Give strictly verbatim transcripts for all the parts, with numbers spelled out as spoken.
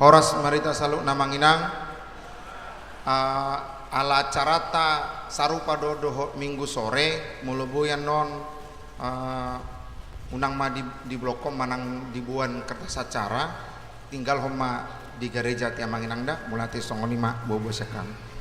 Horas ma di hita saluhutna amang inang. Ah, ala acaranta sarupa do dohot Minggu sore, molo boi annon, ah, unang ma di, di blok on manang diboan kertas acara, tinggalhon ma di gareja ate amang inang da, mauliate songon i ma boa-boa sian hami.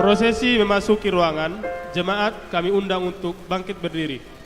Prosesi memasuki ruangan, jemaat kami undang untuk bangkit berdiri.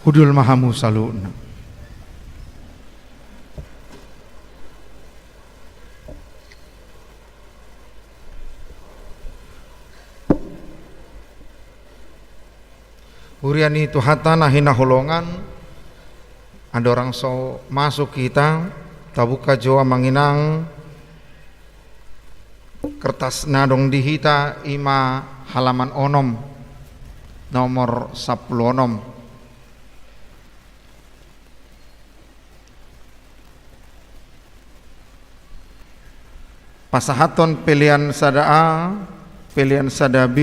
Hundul ma hamu saluhutna. Huria ni Tuhanta na hinaholongan, andorang so masuk hita, tabuka jo amang inang kertas na adong di hita, i ma halaman onom, nomor sampulu onom. Pasahathon pelean sada A, pelean sada B,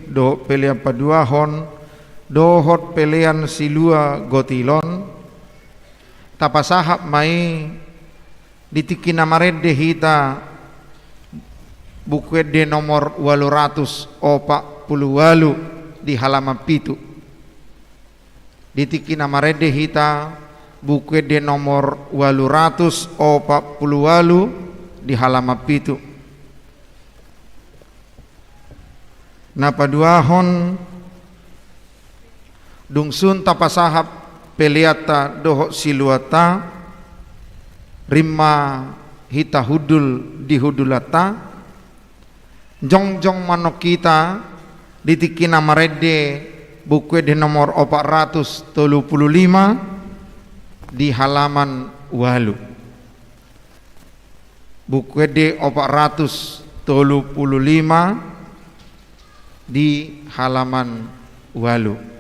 dohot pelean paduahon, dohot pelean silua gotilon, tapasahat ma i di tingki na marende hita, Buku Ende nomor ualu ratus opat pulu ualu di halaman pitu. Di tingki na marende hita, Buku Ende nomor ualu ratus opat pulu ualu di halaman pitu. Na paduahon, dung sun tapasahat peleanta dohot siluanta, rim ma hita hundul di hundulanta, jongjong ma annon hita di tingki na marende Buku Ende nomor opat ratus tolu pulu lima di halaman ualu. Buku Ende opat ratus tolu pulu lima di halaman ualu.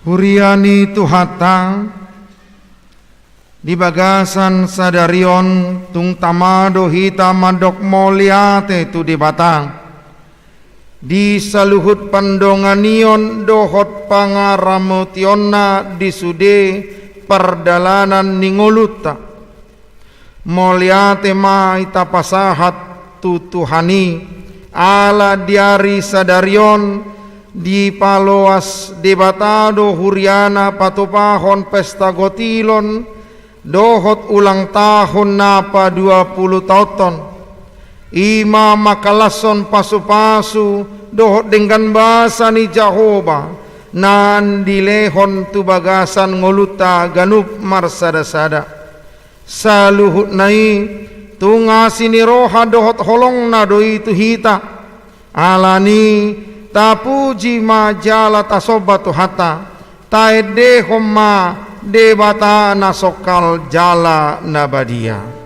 Huria ni Tuhanta, di bagasan sadari on tung tama do hita mandok mauliate tu Debata di saluhut pandonganion dohot pangaramotionna di sude pardalanan ni ngolunta. Mauliate ma hita pasahat tu Tuhan i, ala di ari sadari on Dipaloas Debata do huriana patupahon pesta gotilon dohot ulang tahun na paduapulu taonhon. I ma mangkalashon pasupasu dohot denggan basa ni Jahowa naeng dilehon tu bagasan ngolunta ganup marsadasada. Saluhutna i tung asi ni roha dohot holongna do i tu hita. Alani i tapuji ma jala tasomba Tuhanta, taendehon ma Debata na songkal jala na badia.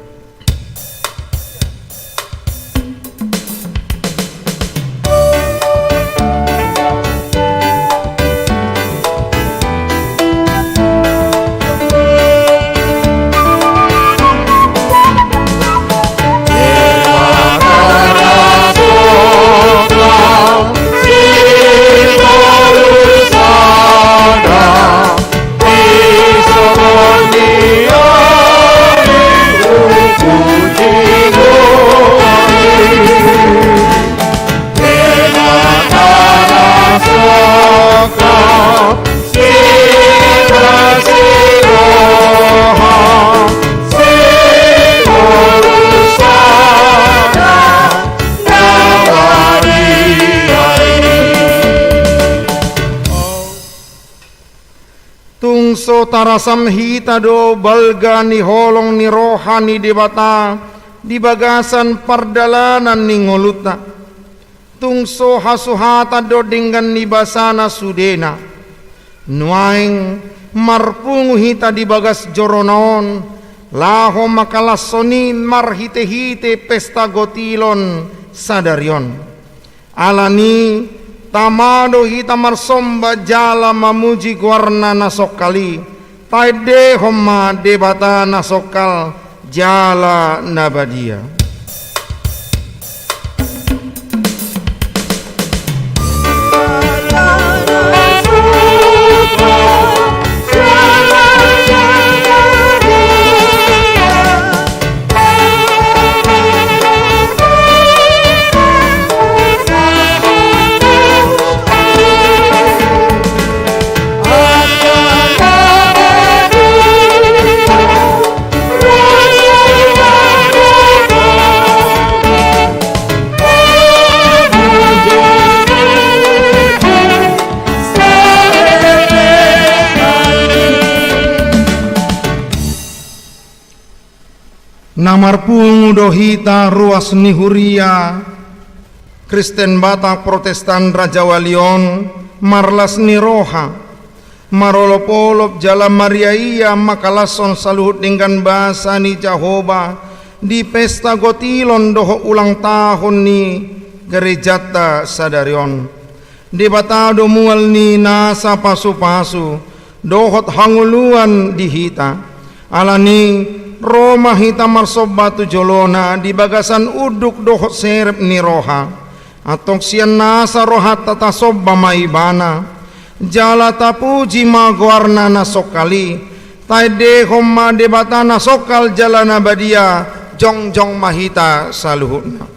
Tung so tarasam hita do balga ni holong ni roha ni Debata di bagasan pardalanan ni ngolunta. Tung so hasuhatan do denggan ni basana sudena. Nuaeng marpungu hita di bagas jorona on, laho mangkalashon i marhitehite pesta gotilon sadari on. Alani i tama do hita marsomba jala mamuji goarna na songkal i, taendehon ma Debata na songkal jala na badia. Na marpungu do hita ruas ni huria Kristen Batak Protestan Rajawali on marlas ni roha, marolopolop jala mariaia mangkalashon saluhut denggan basa ni Jahowa di pesta gotilon dohot ulang tahun ni gerejanta sadari on. Debata do mual ni nasa pasupasu dohot hangoluan di hita. Alani i ro ma hita marsomba tu jolona di bagasan unduk dohot serep ni roha. Antong sian nasa rohanta tasomba ma Ibana, jala tapuji ma goarna na songkal i. Taendehon ma Debata na songkal jala na badia, jongjong ma hita saluhutna.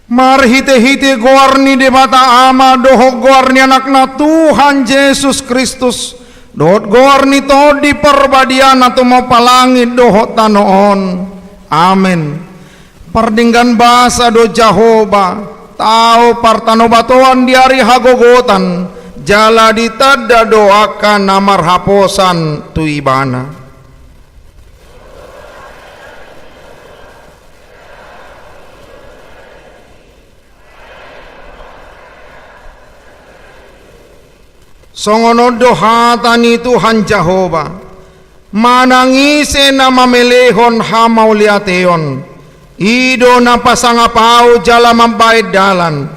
Marhitehite goar ni Debata Ama dohot goar ni Anakna Tuhan Jesus Kristus, dohot goar ni Tondi Parbadia na tumompa langit dohot tano on. Amen. Pardenggan basa do Jahowa, tao partanobatoan di ari hagogotan, jala ditanda do angka na marhaposan tu Ibana. Songon on do hata ni Tuhan Jahowa: Manang ise na mamelehon hamauliateon, i do na pasangap Ahu jala mambahen dalan,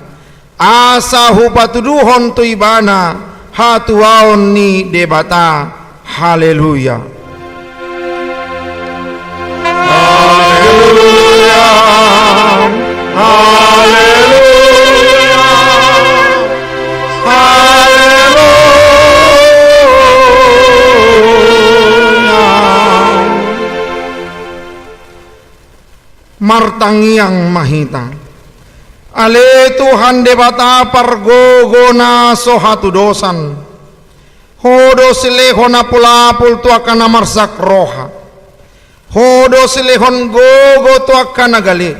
asa hupatuduhon tu ibana hatuaon ni Debata. Haleluya. Haleluya. Haleluya. Haleluya. Martangiang ma hita. Ale Tuhan Debata pargogo na so hatudosan, Ho do silehon apulapul tu angka na marsak roha. Ho do silehon gogo tu angka na gale.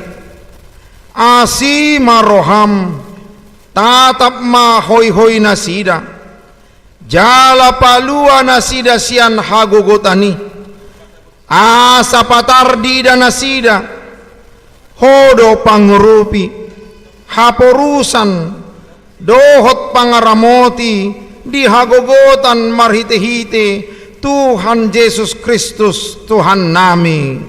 Asi ma roham, tatap ma hoihoi nasida, jala palua nasida sian hagogotan i. Asa patar diida nasida, Ho do pangurupi, haporusan, dohot pangaramoti di hagogotan marhitehite Tuhan Jesus Kristus, Tuhannami.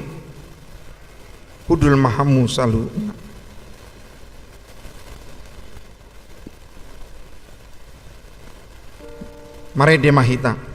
Hundul ma hamu saluhutna. Marende ma hita.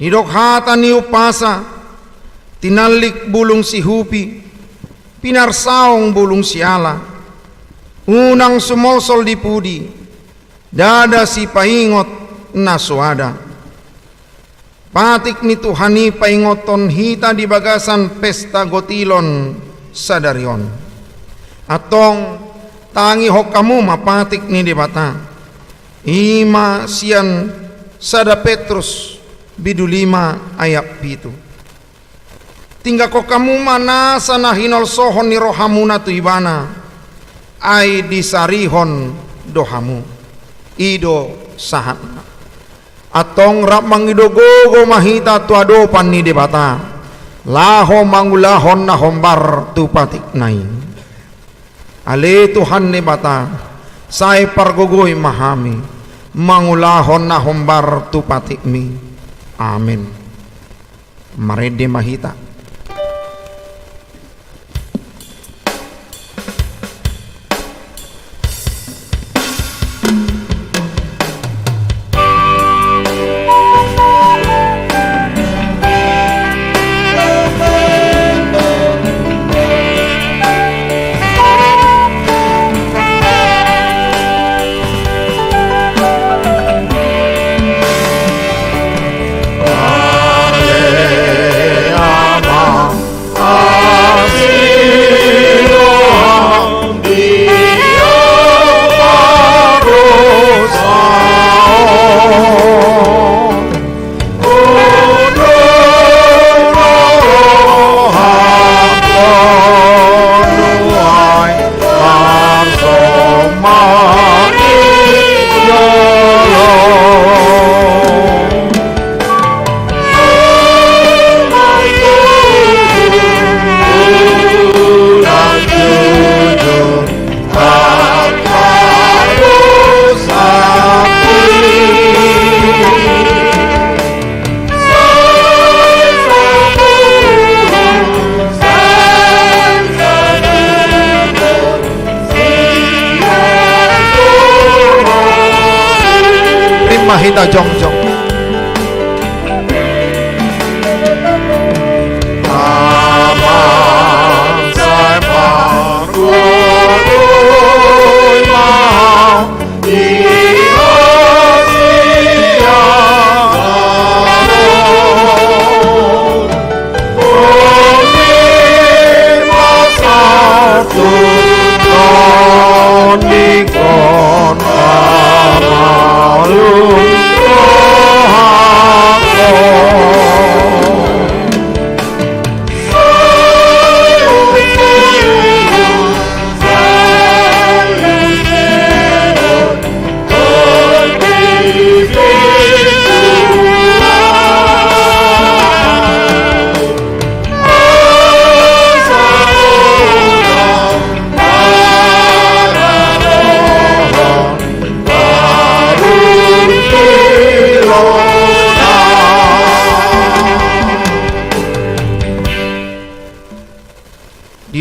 Didok hata ni umpasa: Tinallik bulung sihupi, pinarsaong bulung siala. Unang sumolsol di pudi, ndada sipaingot na soada. Patik ni Tuhan i paingothon hita di bagasan pesta gotilon sadari on. Antong, tangihon hamu ma patik ni Debata. I ma sian sada Petrus bindu lima ayat pitu. Tinggalhon hamu ma nasa na hinolsohon ni rohamuna tu Ibana, ai disarihon do hamu. I do sahatna. Antong rap mangido gogo ma hita tu adopan ni Debata, laho mangulahon na hombar tu patikna i. Ale Tuhan Debata, sai pargogoi ma hami, mangulahon na hombar tu patikmi. Amen. Marende ma hita. Rap ma hita jongjong.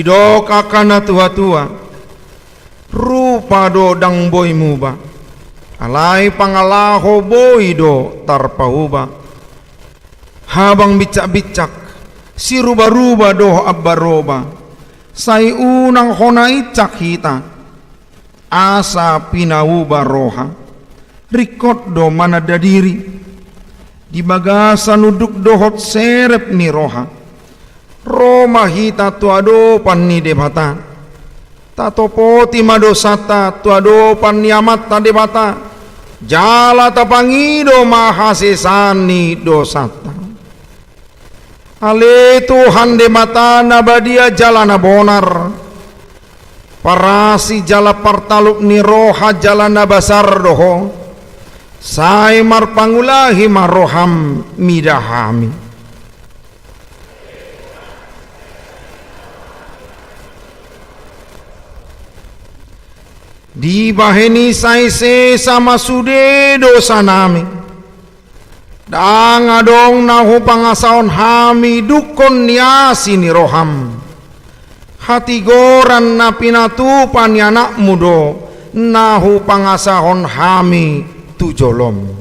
Didok angka na tuatua, rupa do ndang boi muba, alai pangalaho boi do tarpauba. Habang binsakbinsakna, sirubaruba dohot ambaroba, sai unang hona insang hita, asa pinauba roha. Ringkot do mananda diri di bagasan unduk dohot serep ni roha. Ro ma hita tu adopan ni Debata. Tatopoti ma dosanta tu adopan ni Amanta Debata, jala tapangido ma hasesaan ni dosanta. Ale Tuhan Debata na badia jala na bonar, parasi jala partalup ni roha jala na basar do Ho, sai marpangulahi ma roham mida hami. Dibahen i sai sesa ma sude dosanami. Ndang adong na hupangasahon hami dungkon ni asi ni roham. Hatigoran na pinatupa ni Anakmu do na hupangasahon hami tu jolom.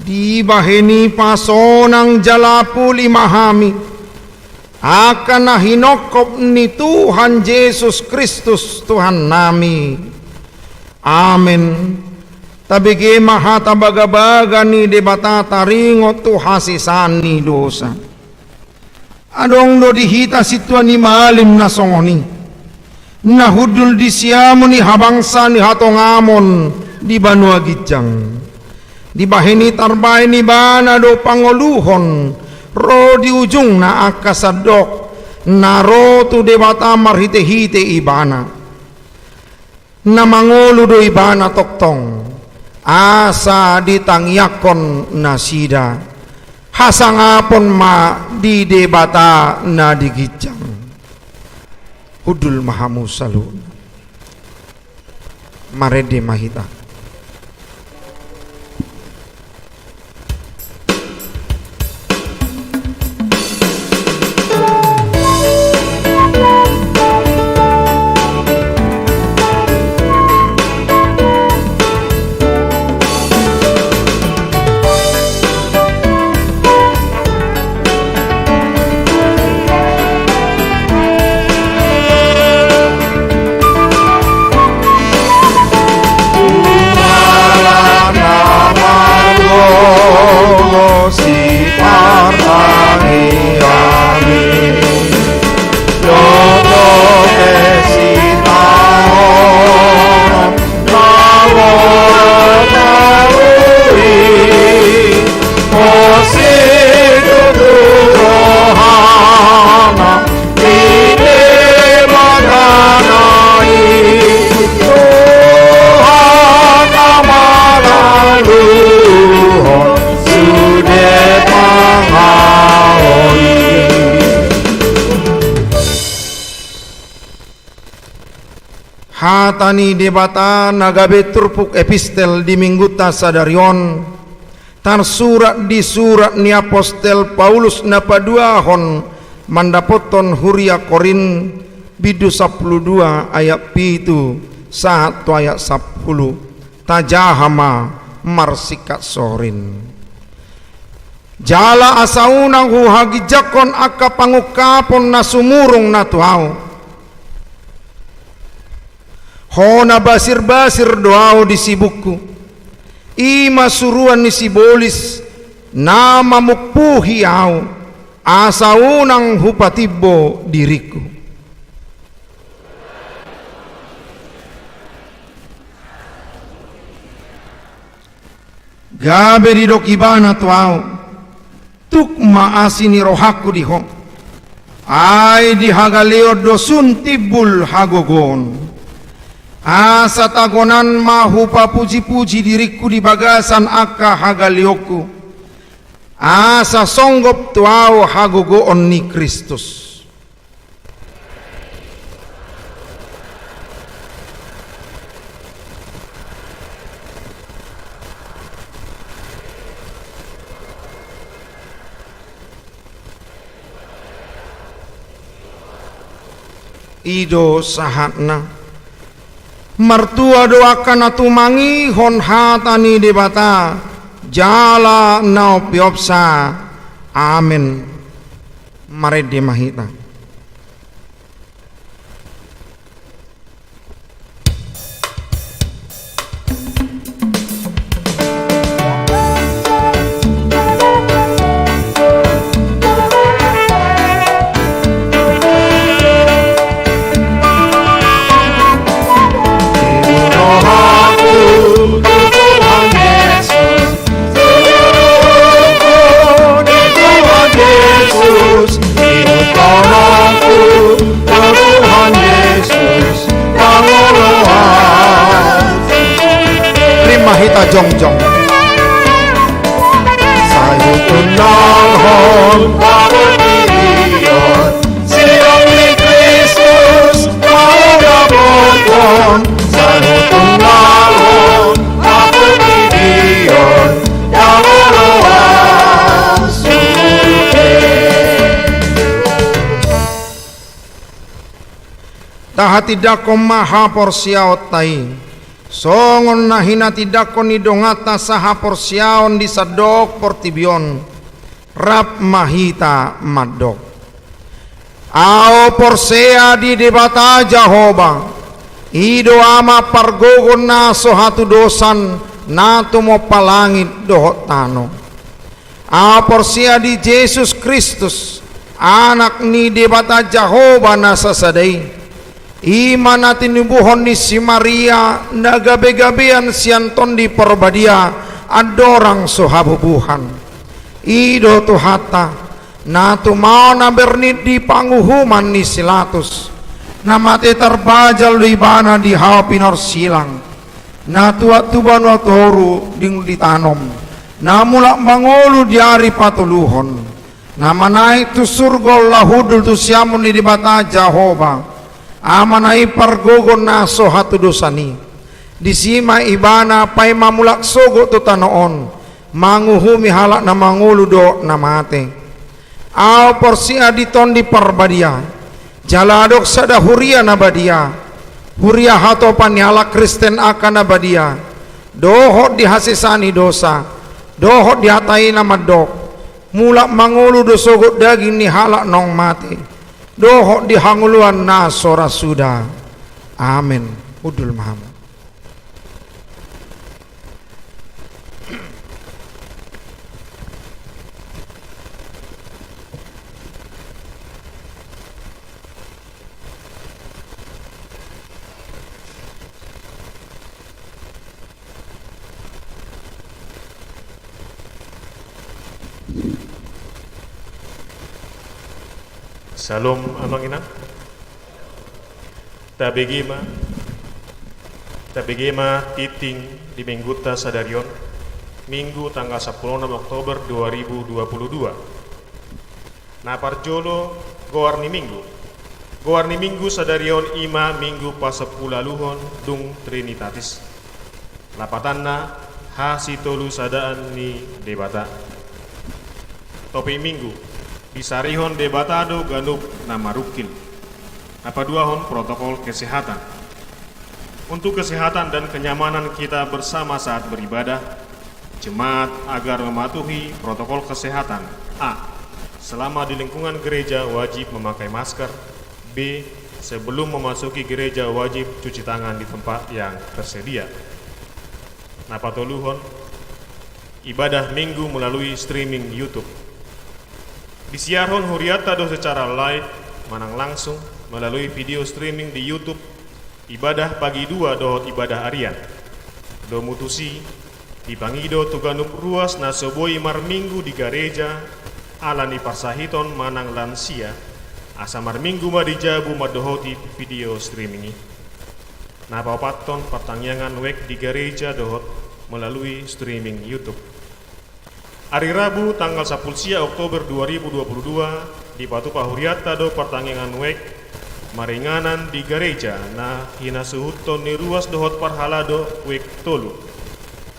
Dibahen i pasonang jala puli ma hami, angka na hinongkop ni Tuhan Jesus Kristus Tuhannami. Amen. Tabege ma hata bagabaga ni Debata taringot tu hasesaan ni dosa. Adong do di hita sintua ni malim na songon i, na hundul di siamun ni habangsa ni hatongamon di banua ginjang. Dibahen i tarbahen ibana do pangoluhon ro di ujungna angka sandok na ro tu Debata marhitehite ibana. Na mangolu do ibana tongtong, asa ditangiangkon nasida. Hasangapon ma di Debata na di ginjang. Hundul ma hamu saluhutna. Marende ma hita. Hata ni Debata na gabe turpuk epistel di minggunta sadari on, tarsurat di surat ni apostel Paulus na paduahon mandapothon huria Korint, bindu sampulu dua ayat pitu sahat tu ayat sampulu. Tajaha ma marsingkat sorin. Jala asa unang huhaginjangkon angka pangungkapon na sumurung na tu ahu. Hona basirbasir do ahu di sibukku. I ma suruan ni sibolis na mamumpuhi ahu, asa unang hupatimbo diringku. Gabe didok ibana tu ahu: Tuk ma asi ni rohangku di ho. Ai di hagaleon do sun timbul hagogoon. Asa tagonan ma hupapujipuji diringku di bagasan angka hagaleonku, asa songgop tu ahu hagogoon ni Kristus. I do sahatna. Martua do angka na tumangihon hata ni Debata jala na umpeopsa. Amen. Marende ma hita. Rima hita jongjong. Sai hutunanghon partingkian, sian ni Kristus na hudapothon, sai hutunanghon partingkian, na huloas sude. Tahatindangkon ma haporseaonta i, songon na hinatindangkon ni donganta sahaporseaon di sandok portibi on. Rap ma hita mandok. Ahu porsea di Debata Jahowa, i do Ama pargogo na so hatudosan na tumompa langit dohot tano. Ahu porsea di Jesus Kristus, Anak ni Debata Jahowa na sasada i. I ma na tinubuhon ni si Maria, na gabegabean sian Tondi Parbadia, andorang so habubuhan. I do Tuhanta, na tumaon na bernit di panguhuman ni si Latus, na mate tarbajal do Ibana di hau pinorsilang, na tuat tu banua toru dung ditanom, na mulak mangolu di ari patoluhon, na manaek tu surgo laho hundul tu siamun ni Debata Jahowa, Amana i pargogo na so hatudosan i. Disi ma Ibana paima mulak sogot tu tano on, manguhumi halak na mangolu dohot na mate. Ahu porsea di Tondi Parbadia, jala adong sada huria na badia, huria hatopan ni halak Kristen angka na badia, dohot di hasesaan ni dosa, dohot di hata i na mandok, mulak mangolu do sogot daging ni halak naung mate, dohot di hangoluan na so ra suda. Amen. Hundul ma hamu. Syalom, Amang Inang. Tabege ma, tabege ma tingting di Minggunta sadari on, Minggu tanggal sampulu onom Oktober dua ribu dua puluh dua. Na parjolo, goar ni Minggu. Goar ni Minggu sadari on i ma Minggu pasampuluualuhon dung Trinitatis. Lapatanna, hasitolusadaan ni Debata. Topik Minggu, disarihon Debata do ganup na marungkil. Na paduahon, protokol kesehatan. Untuk kesehatan dan kenyamanan kita bersama saat beribadah, jemaat agar mematuhi protokol kesehatan. A. Selama di lingkungan gereja wajib memakai masker. B. Sebelum memasuki gereja wajib cuci tangan di tempat yang tersedia. Na patoluhon, ibadah Minggu melalui streaming YouTube. Disiarhon hurianta do secara live manang langsung melalui video streaming di YouTube, ibadah pagi dua dohot ibadah arian. Domu tusi, dipangido tu ganup ruas na so boi marminggu di gareja, ala ni parsahiton manang lansia, asa marminggu ma di jabu mandohoti video streaming i. Na paopathon, partangiangan wijk di gareja dohot melalui streaming YouTube. Ari Rabu tanggal sampulu sia Oktober dua ribu dua puluh dua, dipatupa hurianta do partangiangan wijk maringanan di gareja na hinasuhuthon ni ruas dohot parhalado wijk tolu,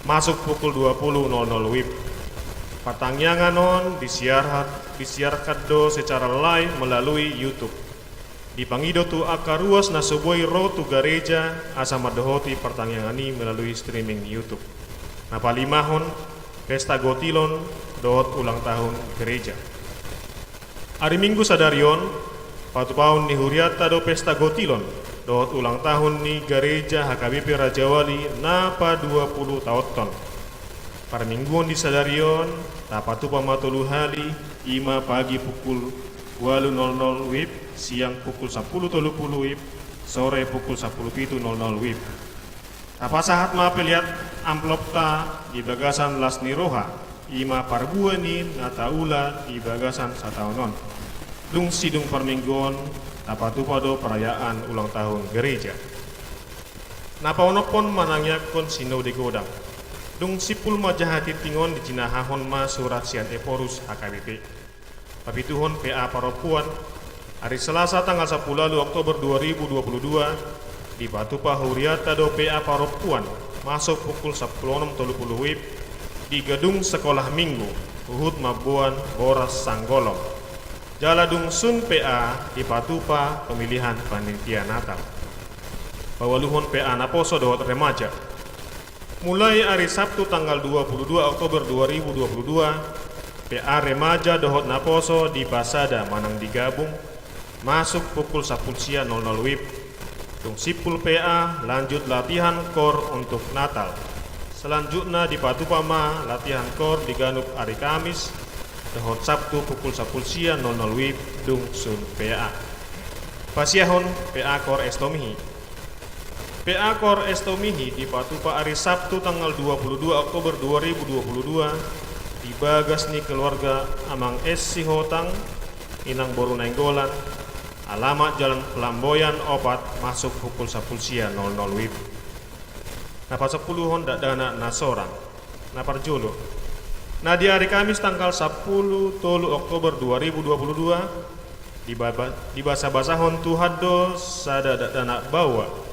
masuk pukul dua puluh nol nol WIB. Partangiangan on disiarhat-, disiarkan do secara live melalui YouTube. Dipangido tu angka ruas na so boi ro tu gareja asa mandohoti partangiangan i melalui streaming YouTube. Na palimahon, pesta gotilon dohot ulang tahun gareja. Ari Minggu sadari on, patupaon ni hurianta do pesta gotilon dohot ulang tahun ni gareja H K B P Rajawali na paduapulu taonhon. Parmingguon di sadari on, tapatupa ma tolu hali, i ma pagi pukul ualu nol nol wib, siang pukul sampulu tolu pulu wib, sore pukul sampulu pitu nol nol wib. Tapasahat ma pelean amplopta di bagasan las ni roha, i ma parbue ni na taula di bagasan sataon on. Dung sidung parmingguon, tapatupa do perayaan ulang tahun gareja. Na paonomhon manangiangkon sinode godang. Dung simpul manjaha tingting on, dijinahahon ma surat sian Ephorus H K B P. Papituhon P A parompuan. Ari Selasa tanggal sampulu ualu Oktober dua ribu dua puluh dua, dipatupa hurianta do P A parompuan, masuk pukul sampulu onom tolu pulu wib, di gedung Sekolah Minggu, huhut mamboan boras sanggolom. Jala dung sun P A dipatupa pemilihan panitia Natal. Paualuhon P A naposo dohot remaja. Mulai ari Sabtu tanggal dua puluh dua Oktober dua ribu dua puluh dua, P A remaja dohot naposo dipasada manang digabung, masuk pukul sampulu sia nol nol wib. Dung simpul P A, lanjut latihan kor untuk Natal. Selanjutna dipatupa ma latihan kor di ganup ari Kamis dohot Sabtu pukul sampulu sia nol nol wib, dung sun P A. Pasiahon P A kor Estomihi. P A kor Estomihi dipatupa ari Sabtu tanggal dua puluh dua Oktober dua ribu dua puluh dua, di bagas ni keluarga Amang S Sihotang, Inang boru Nainggolan, alamat Jalan Pelamboyan opat, masuk pukul sampulu sia nol nol wib. Na pasampuluhon dakdanak na sorang. Na parjolo. Na di ari Kamis tanggal sampulu tolu Oktober dua ribu dua puluh dua, dibaba-, dibasabasahon Tuhan do sada dakdanak baoa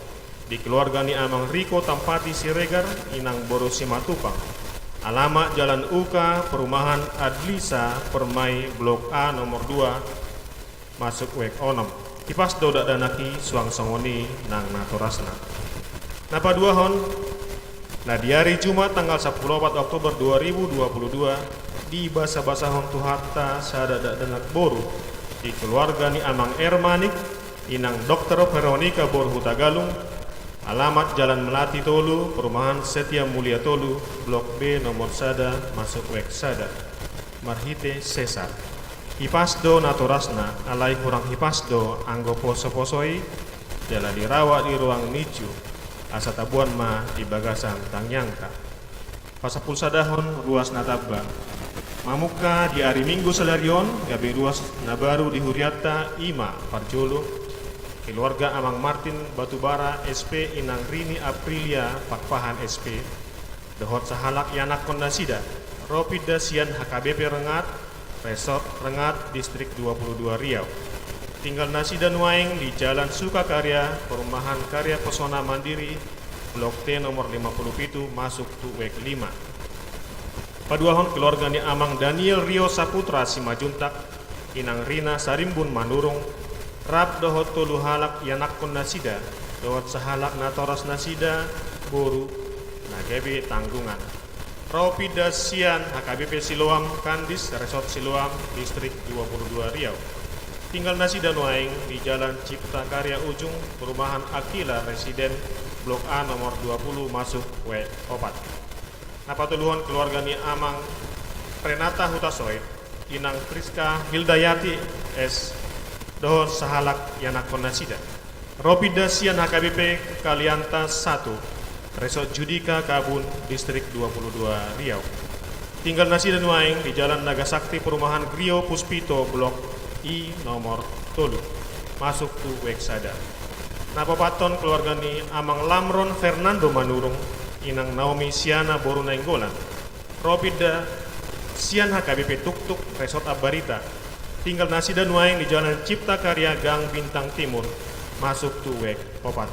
di keluarga ni Amang Riko Tampati Siregar, Inang boru Simatupang. Alamat Jalan Uka, Perumahan Adlisa, Permai, Blok A nomor dua, masuk wek onom. Hipas do dakdanak i suang songon i nang natorasna. Na paduahon, na di ari Jumat tanggal sampulu opat Oktober dua ribu dua puluh dua, dibasabasahon Tuhanta sada dakdanak boru di keluarga ni Amang R Manik, Inang Dokter Veronica boru Hutagalung, alamat Jalan Melati tolu, Perumahan Setia Mulia tolu, Blok B nomor sada, masuk wek sada. Marhite sesar. Hipas do natorasna, alai hurang hipas do anggo posoposo i, jala dirawat di ruang NICU, asa taboan ma di bagasan tangiangta. Pasampulu sadahon ruas na tamba. Mamungka di ari Minggu sadari on, gabe ruas na baru di hurianta, i ma parjolo, keluarga Amang Martin Batubara S P, Inang Rini Aprilia Pakpahan S P, dohot sahalak ianakhon nasida, ro pinda sian H K B P Rengat, Resort Rengat, Distrik dua puluh dua Riau. Tinggal nasida nuaeng di Jalan Sukakarya, Perumahan Karya Pesona Mandiri, Blok T nomor lima puluh pitu, masuk tu wek lima. Paduahon keluarga ni Amang Daniel Rio Saputra Simanjuntak, Inang Rina Sarimbun Manurung, rap dohot tolu halak ianakhon nasida, dohot sahalak natoras nasida, boru, na gabe tanggungan. Ro pinda sian H K B P Siloam Kandis, Resort Siloam, Distrik dua puluh dua Riau. Tinggal nasida nuaeng di Jalan Cipta Karya Ujung, Perumahan Aquila Residen, Blok A nomor dua puluh, masuk wek opat. Na patoluhon keluarga ni Amang Renata Hutasoit, Inang Priska Hildayati S, dohot sahalak ianakhon nasida. Ro pinda sian H K B P Kalianta satu, Resort Judika Kabun, Distrik dua puluh dua Riau. Tinggal nasida nuaeng di Jalan Nagasakti, Perumahan Grio Puspito, Blok I nomor tolu, masuk tu wek sada. Na paopathon keluarga ni Amang Lamron Fernando Manurung, Inang Naomi Siana boru Nainggolan. Ro pinda sian H K B P Tuktuk, Resort Ambarita. Tinggal nasida nuaeng di Jalan Cipta Karya Gang Bintang Timur, masuk tu wek opat.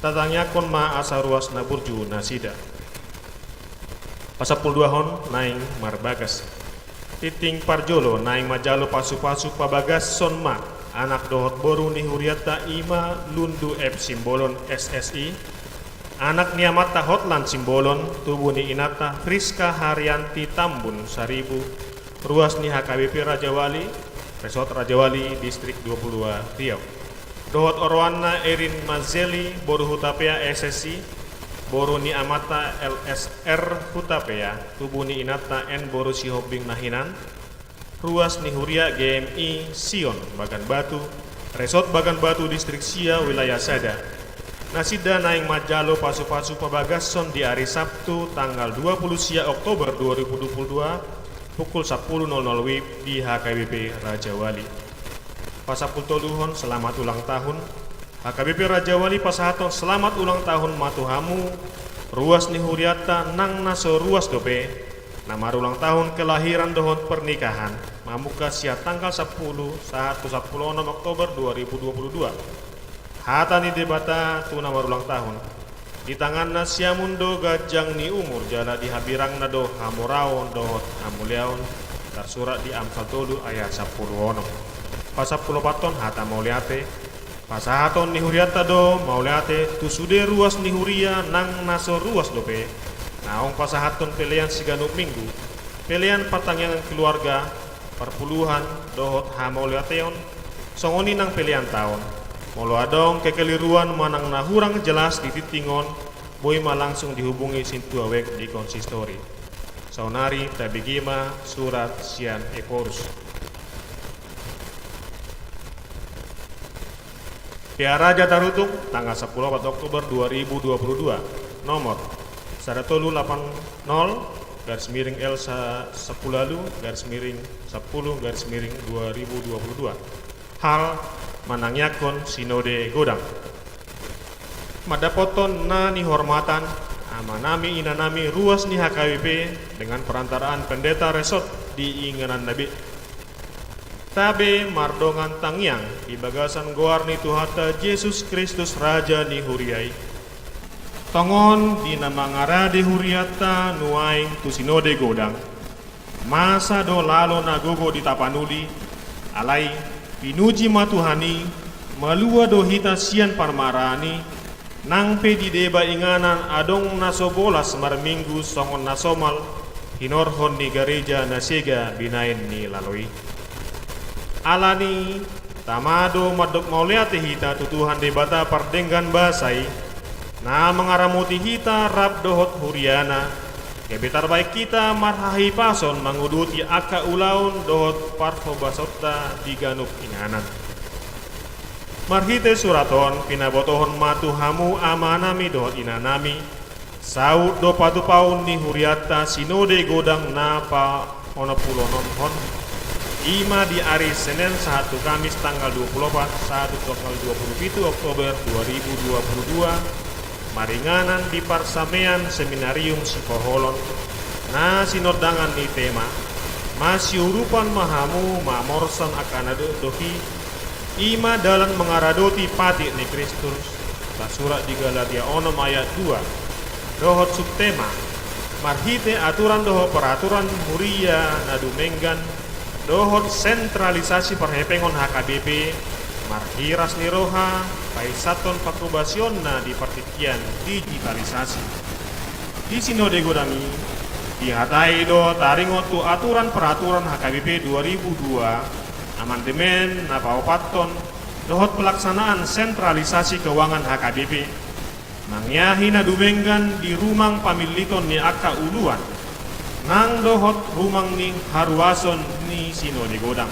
Tatangiangkon ma asa ruas na burju nasida. Pasampulu duahon naeng marbagas. Tingting parjolo naeng manjalo pasupasu pabagason ma Anak dohot boru ni hurianta i ma Lundu F Simbolon, S S I. Anak ni amanta Hotlan Simbolon, tubu ni inanta Friska Haryanti Tambun Saribu, ruas ni H K B P Rajawali, Resort Rajawali, Distrik dua puluh dua, Riau. Dohot oroanna Erin Mazeli, boru Hutapea, S S I, boru ni amanta L S R Hutapea, tubu ni inanta N boru Sihombing na hinan, ruas ni huria G M I Sion Bagan Batu, Resort Bagan Batu, Distrik sia, Wilayah sada. Nasida naeng manjalo pasu-pasu pabagason di ari Sabtu tanggal dua puluh sia Oktober dua ribu dua puluh dua, pukul sampulu nol nol W I B di H K B P Rajawali. Pasampultoluhon selamat ulang tahun. H K B P Rajawali pasahathon selamat ulang tahun ma tu hamu, ruas ni hurianta nang na so ruas dope, na marulang tahun kelahiran dohot pernikahan, mamungka sian tanggal sampulu sahat tu sampulu onom Oktober dua ribu dua puluh dua. Hata ni Debata tu na marulang tahun. Di tanganna siamun do ganjang ni umur, jala di habirangna do hamoraon dohot hamuliaon, tarsurat di Amsal tolu ayat sampulu onom. Pasampulu opathon hata mauliate. Pasahaton ni hurianta do mauliate tu sude ruas ni huria nang na so ruas dope, naung pasahathon pelean siganup minggu, pelean partangiangan keluarga, parpuluhan, dohot hamauliateon, songon i nang pelean taon. Molo adong kekeliruan manang na hurang jelas di tingting on, boi ma langsung dihubungi sintua web di konsistori. Saonari tabege ma surat sian Ephorus. P A Raja Tarutung, tanggal sampulu opat Oktober dua ribu dua puluh dua, nomor sada tolu lapan nol garis miring L sampulu ualu garis miring sampulu garis miring dua ribu dua puluh dua. Hal, manangiangkon Sinode Godang. Mandapothon na nihormatan amanami inanami ruas ni H K B P dengan perantaraan pendeta resort di ingananna be. Tabe mardongan tangiang di bagasan goar ni Tuhanta Jesus Kristus Raja ni huria i. Tongon di na mangarade hurianta nuaeng tu Sinode Godang, masa do lalo na gogo di tapanuli, alai pinuji ma Tuhan i, malua do hita sian parmaraan i, nang pe di deba inganan adong na so bolas marminggu songon na somal hinorhon ni gareja na sega binaen ni lalo i. Alani i, tama do mandok mauliate hita tu Tuhan Debata pardenggan basa i, na mangaramoti hita rap dohot huriana, gabe tarbaen hita marhahipason manguduti angka ulaon dohot parhobasonta di ganup inganan. Marhite surat on pinabotohon ma tu hamu amanami dohot inanami, saut do patupaon ni hurianta Sinode Godang na paonompulonom on, i ma di ari Senen sahat tu Kamis tanggal dua puluh opat sahat tu tanggal dua puluh pitu Oktober dua ribu dua puluh dua, maringanan di parsamean Seminarium Sipoholon, na sinondangan ni tema, masiurupan ma hamu mamorsan angka na dokdok i, i ma dalan mangaradoti patik ni Kristus, tarsurat di Galatia onom ayat dua, dohot subtema, marhite aturan dohot peraturan huria na dumenggan, dohot sentralisasi parhepengon H K B P, marhiras ni roha, painsathon pangkobasionna di partingkian digitalisasi. Di Sinode Godang i, dihatai do taringot tu aturan peraturan H K B P dua ribu dua, amandemen na paopathon, dohot pelaksanaan sentralisasi keuangan H K B P, mangeahi na dumenggan di rumang pamilliton ni angka uluan, nang dohot rumang ni haruason ni Sinode Godang.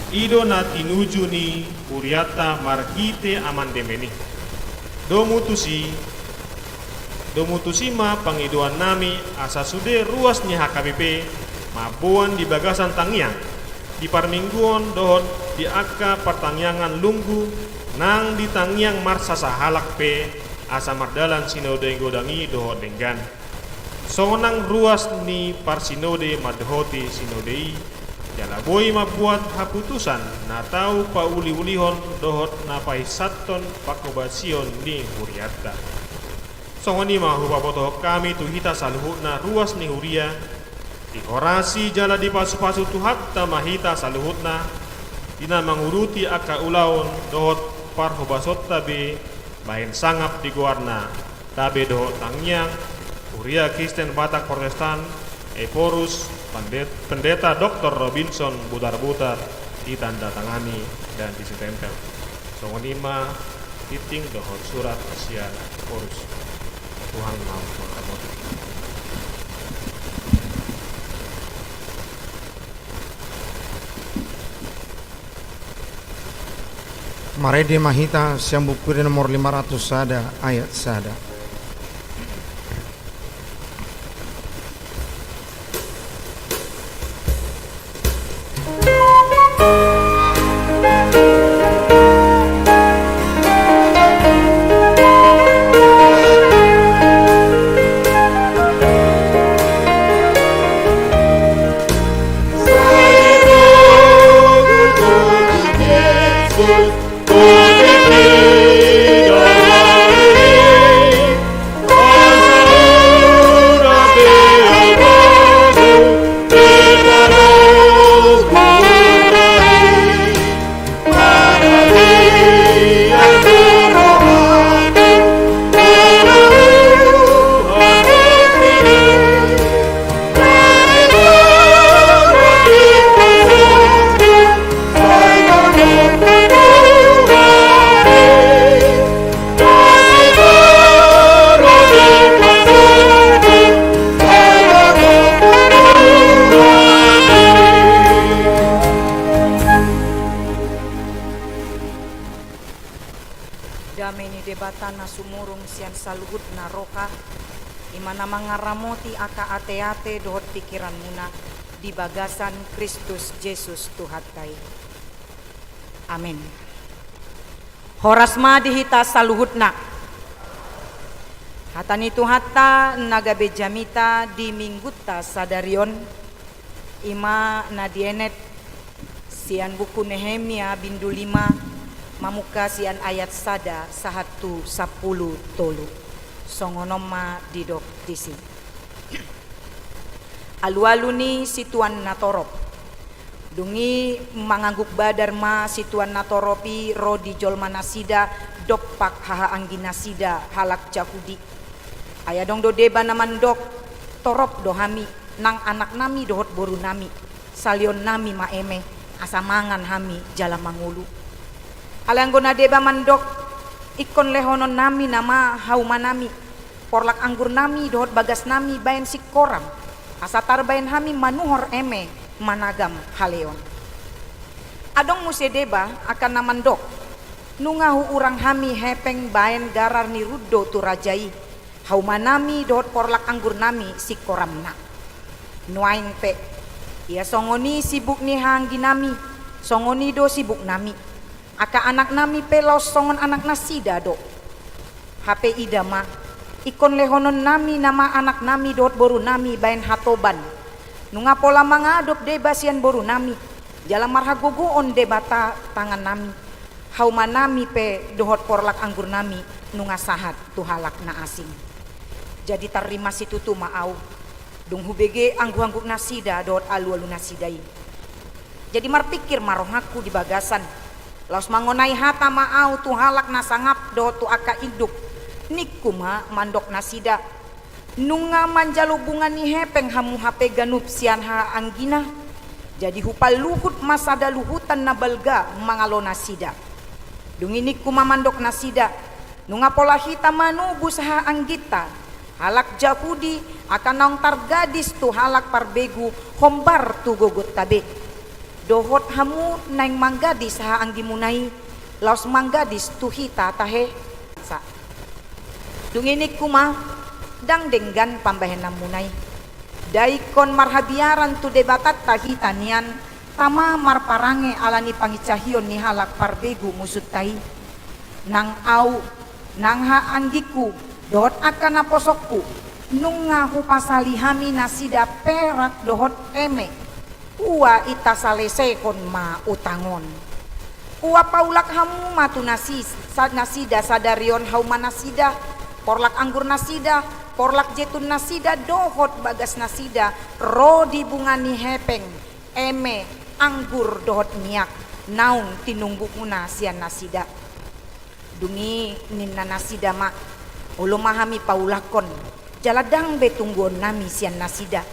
I do na tinuju ni hurianta marhite amandemen i. Domu tusi, domu tusi ma pangidoannami asa sude ruas ni H K B P mamboan di bagasan tangiang, di parmingguon dohot di angka partangiangan lunggu, nang di tangiang marsasahalak pe, asa mardalan Sinode Godang i dohot denggan. Songon nang ruas ni parsinode mandohoti sinode i, jala boi mambuat haputusan na tau pauliulihon dohot na painsathon pangkobasion ni hurianta. Songon i ma hupabotohon hami tu hita saluhutna ruas ni huria, dihorasi jala dipasupasu Tuhanta ma hita saluhutna, di na mangurupi angka ulaon dohot parhobasonta be bahen sangap di goarna, tabe dohot tangiang, Huria Kristen Batak Protestan, Ephorus, Pandet-, Pendeta Doktor Robinson Butarbutar, ditandatangani dan disitempel. Songon i ma tingting dohot surat sian Ephorus. Tuhan ma mangaramoti. Marende ma hita sian Buku Ende nomor lima ratus sada, ayat sada. Dame ni Debata na sumurung sian saluhutna roha, i ma na mangaramoti angka ateate dohot pingkiranmuna di bagasan Kristus Jesus Tuhanta i. Amen. Horas ma di hita saluhutna. Hata ni Tuhanta na gabe jamita di Minggunta sadari on, i ma na dienet sian Buku Nehemia bindu lima, mamungka sian ayat sada sahat tu sampulu tolu. Songon on ma didok disi. Alualu ni situan na torop. Dung i mangangguk badar ma situan na torop i ro di jolmanasida dompak hahaangginasida halak Jahudi. Ai adong do deba na mandok, torop do hami, nang anaknami dohot borunami, salionnami ma eme, asa mangan hami jala mangolu. Alai anggo na deba mandok, ingkon lehononnami nama haumanami, porlak anggurnami dohot bagasnami baen singkoram, asa tarbaen hami manuhor eme managam haleon. Adong muse deba angka na mandok, nunga huurang hami hepeng baen garar ni rundo tu raja i, haumanami dohot porlak anggurnami singkoramna. Nuaeng pe, ia songon i sibuk ni haangginami, songon i do sibuknami. Angka anaknami pe laos songon anaknasida do. Hape ida ma, ingkon lehononnami nama anaknami dohot borunami baen hatoban. Nunga pola mangadop deba sian borunami, jala marhagogoon debata tangannami. Haumanami pe dohot porlak anggurnami nunga sahat tu halak na asing. Jadi tarrimas situtu ma au, dung hubege angguhangguknasida dohot alualunasida i. Jadi marpingkir ma rohangku di bagasan, laos mangonai hata ma au tu halak na sangap dohot tu angka induk. Ningku ma mandok nasida, nunga manjalo bunga ni hepeng hamu hape ganup sian hahaanggina. Jadi hupaluhut ma sada luhutan na balga mangalo nasida. Dung i ningku ma mandok nasida, nunga pola hita manobus hahaangginta, halak Jahudi, angka naung targadis tu halak parbegu hombar tu gogonta be. Dohot hamu naeng manggadis hahaanggimuna i, laos manggadis tu hita tahe. Sa. Dung i ningku ma, ndang denggan pambahenanmuna i. Nda ingkon marhabiaran tu debatanta hita nian, tama marparange ala ni pangincahion ni halak parbegu musunta i. Nang au, nang hahaanggingku, dohot angka naposongku, nunga hupasali hami nasida perak dohot eme. Ua inta salesehon ma utang on. Ua paulak hamu ma tu nasi-, sa-, nasida sadari on haumanasida, porlak anggurnasida, porlak jeitunnasida, dohot bagasnasida, ro di bunga ni hepeng, eme, anggur dohot miak. naung tinunggukna sian nasida. Dung i ninna nasida ma, olo ma hami paulakhon, jala ndang be tungguonnami sian nasida.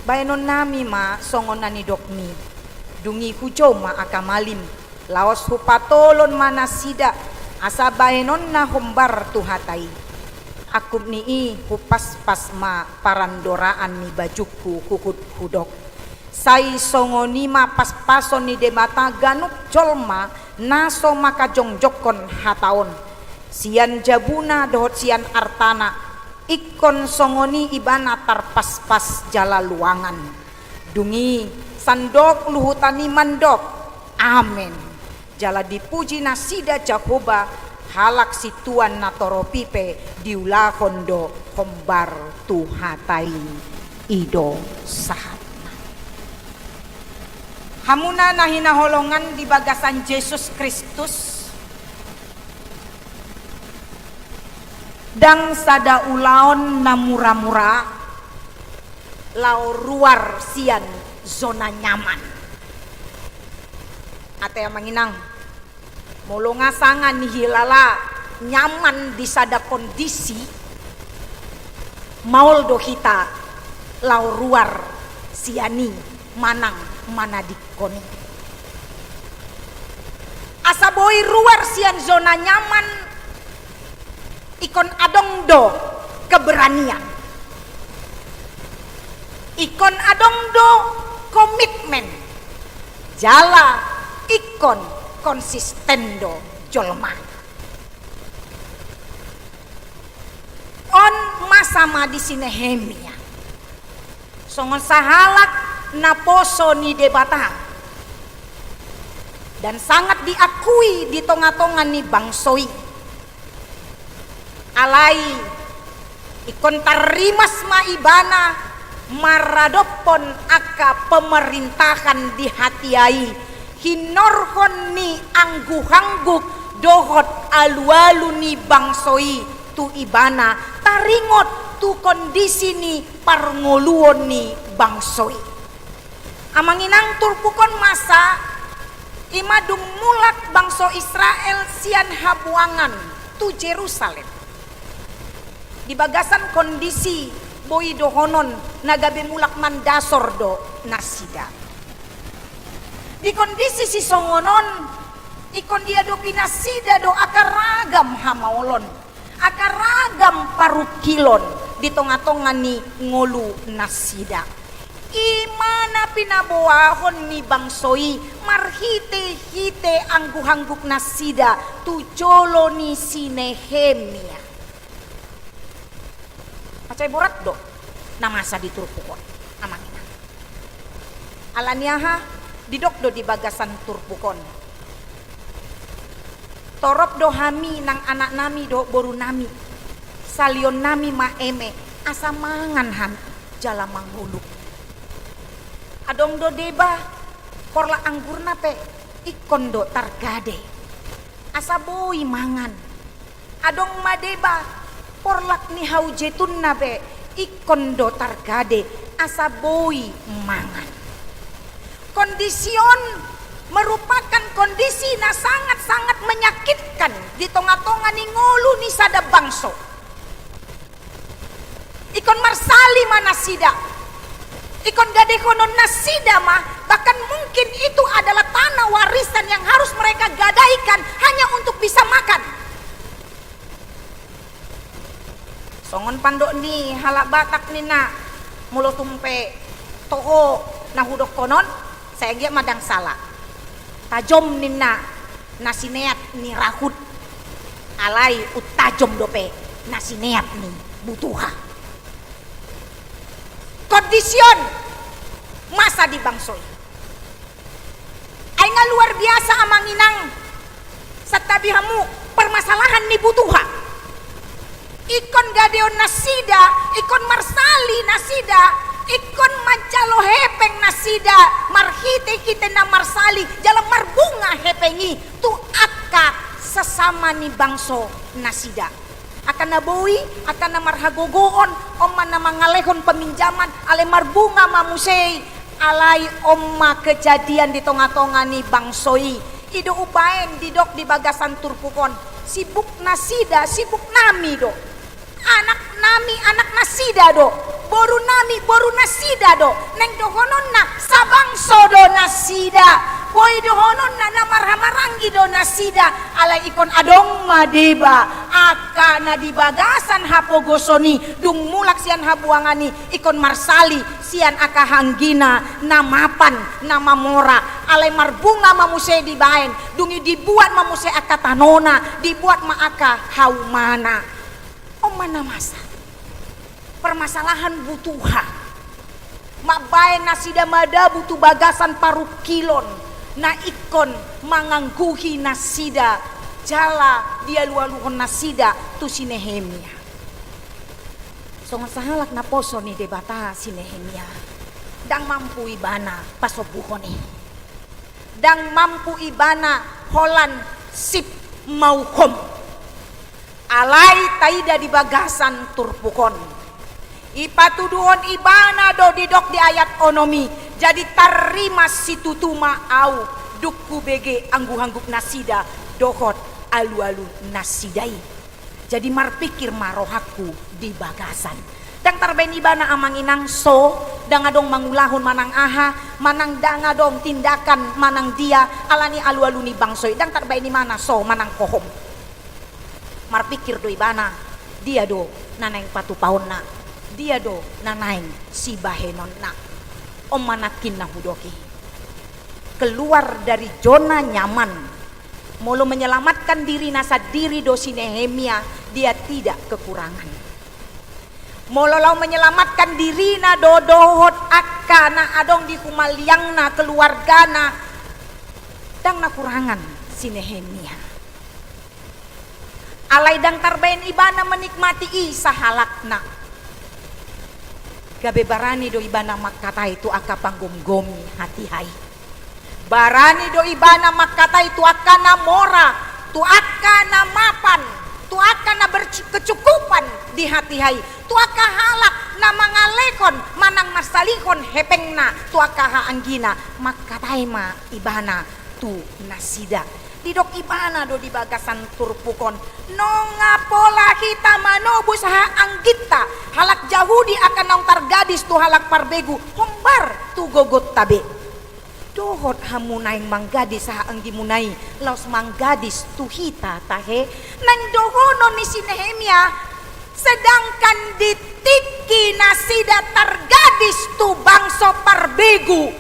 Baenonnami ma songon na nidokmi. Dung i hujou ma angka malim, laos hupatolon ma nasida, asa baenonna hombar tu hata i. Angkup ni i hupaspas ma parandoraan ni bajungku huhut hudok. Sai songon i ma paspason ni Debata ganup jolma na so mangkajongjonghon hata on. Sian jabuna dohot sian artana, ingkon songon i ibana tarpaspas jala luangan. Dung i sandok luhutan i mandok, Amen. Jala dipuji nasida Jahowa, halak situan na torop i pe diulahon do hombar tu hata i. I do sahatna. Hamuna na hinaholongan di bagasan Jesus Kristus, ndang sada ulaon na muramura laho ruar sian zona nyaman. Ate amang inang, molo nga sanga nihilala nyaman di sada kondisi, maol do hita laho ruar sian i manang manadingkon i. Asa boi ruar sian zona nyaman, ingkon adong do keberanian. Ingkon adong do komitmen. Jala ingkon konsisten do jolma. On masa ma di si Nehemia songon sahalak naposo ni Debata, dan sangat diakui di tongatonga ni bangso i. Alai ingkon tarrimas ma ibana maradophon angka pemerintahan di hatiha i, hinorhon ni angguhangguk dohot alualu ni bangso i tu ibana, taringot tu kondisi ni parngoluon ni bangso i. Amang inang, turpuk on masa i ma dung mulak bangso Israel sian habuangan tu Jerusalem. Di bagasan kondisi boi dohonon na gabe mulak mandasor do nasida. Di kondisi sisongon on, ingkon diadopi nasida do angka ragam hamaolon, angka ragam parungkilon di tongatonga ni ngolu nasida. I ma na pinaboahon ni bangso i marhitehite angguhangguk nasida tu jolo ni si Nehemia. Mansai borat do na masa di turpuk on, amang inang. Alani aha? Didok do di bagasan turpuk on, torop do hami nang anaknami dohot borunami, salionnami ma eme asa mangan hami jala mangolu. Adong do deba, porlak anggurna pe ingkon do targade asa boi mangan. Adong ma deba, porlak ni hau jetunna pe ingkon do targade asa boi mangan. Kondisi on merupakan kondisi na sangat-sangat menyakitkan di tongatonga ni ngolu ni sada bangso. Ingkon marsali ma nasida. Ingkon gadehonon nasida ma, bahkan mungkin itu adalah tanah warisan yang harus mereka gadaikan hanya untuk bisa makan. Songon pandok ni halak Batak ninna, molo tung pe toho na hudokkon on, sai anggiat ma ndang sala. Tajom ninna na sineat ni rahut, alai untajom dope na sineat ni butuha. Kondisi on masa di bangso i. Ai nga luar biasa, amang inang, santabi hamu, permasalahan ni butuha. Ingkon gadeon nasida, ingkon marsali nasida, ingkon manjalo hepeng nasida, marhitehite na marsali jala marbunga hepeng i tu angka sesama ni bangso nasida. Angka na boi, angka na marhagogoon, on ma na mangalehon peminjaman, alai marbunga ma muse i. Alai on ma kejadian di tongatonga ni bangso i. I do umbaen didok di bagasan turpuk on, sibuk nasida, sibuk nami do. Anak nami, anak nasida do. Boru nami, boru nasida do. Naeng dohononna, sabangso do nasida. Boi dohononna, na marhahamaranggi do nasida. Alai ingkon adong ma deba. Angka na di bagasan hapogoson i, dung mulak sian habuangan i, ingkon marsali sian angka hahaanggina, na mapan, na mamora. Alai marbunga ma muse dibaen, dung i dibuat ma muse angka tanona, dibuat ma angka haumana. On ma na masa. Permasalahan butuha. Mambaen nasida madabu tu bagasan parungkilon, na ingkon mangangguhi nasida, jala dialualuhon nasida tu si Nehemia. Songon sahalak naposo ni Debata si Nehemia, ndang mampu ibana pasombuhon i. Ndang mampu ibana holan sip mauhom. Alai taida di bagasan turpuk on. Ipatuduhon ibana do didok di ayat onom i, jadi tarrimas situtu ma ahu, dung hubege angguk-angguk nasida, dohot alualu nasida i. Jadi marpikir ma rohangku di bagasan. Ndang tarbaen ibana amang inang so, ndang adong mangulahon manang aha, manang ndang adong tindakan manang dia, alani alualu ni bangso i, ndang tarbaen ibana so manang hohom. Marpikir do ibana, dia do na naeng patupaonna, dia do na naeng sibahenonna. On ma nangkin na hudok i. Keluar dari zona nyaman. Molo menyelamatkan dirina sandiri do si Nehemia, dia tidak kekurangan. Molo laho menyelamatkan dirina do dohot angka na adong di humaliangna, keluargana, ndang na kurangan si Nehemia. Alai ndang tarbaen ibana menikmati i sahalakna. Gabe barani do ibana mangkatai tu angka panggomgomi hatiha i. Barani do ibana mangkatai tu angka na mora, tu angka na mapan, tu angka na berkecukupan di hatiha i, tu angka halak na mangalehon manang marsalihon hepengna tu angka hahaanggina, mangkatai ma ibana tu nasida. Didok ibana do di bagasan turpuk on, nunga pola hita manobus hahaangginta, halak Jahudi angka naung targadis tu halak parbegu, hombar tu gogonta be. Dohot hamu naeng manggadis hahaanggimuna i, laos manggadis tu hita tahe? Naeng dohonon ni si Nehemia, sedangkan di tingki nasida targadis tu bangso parbegu,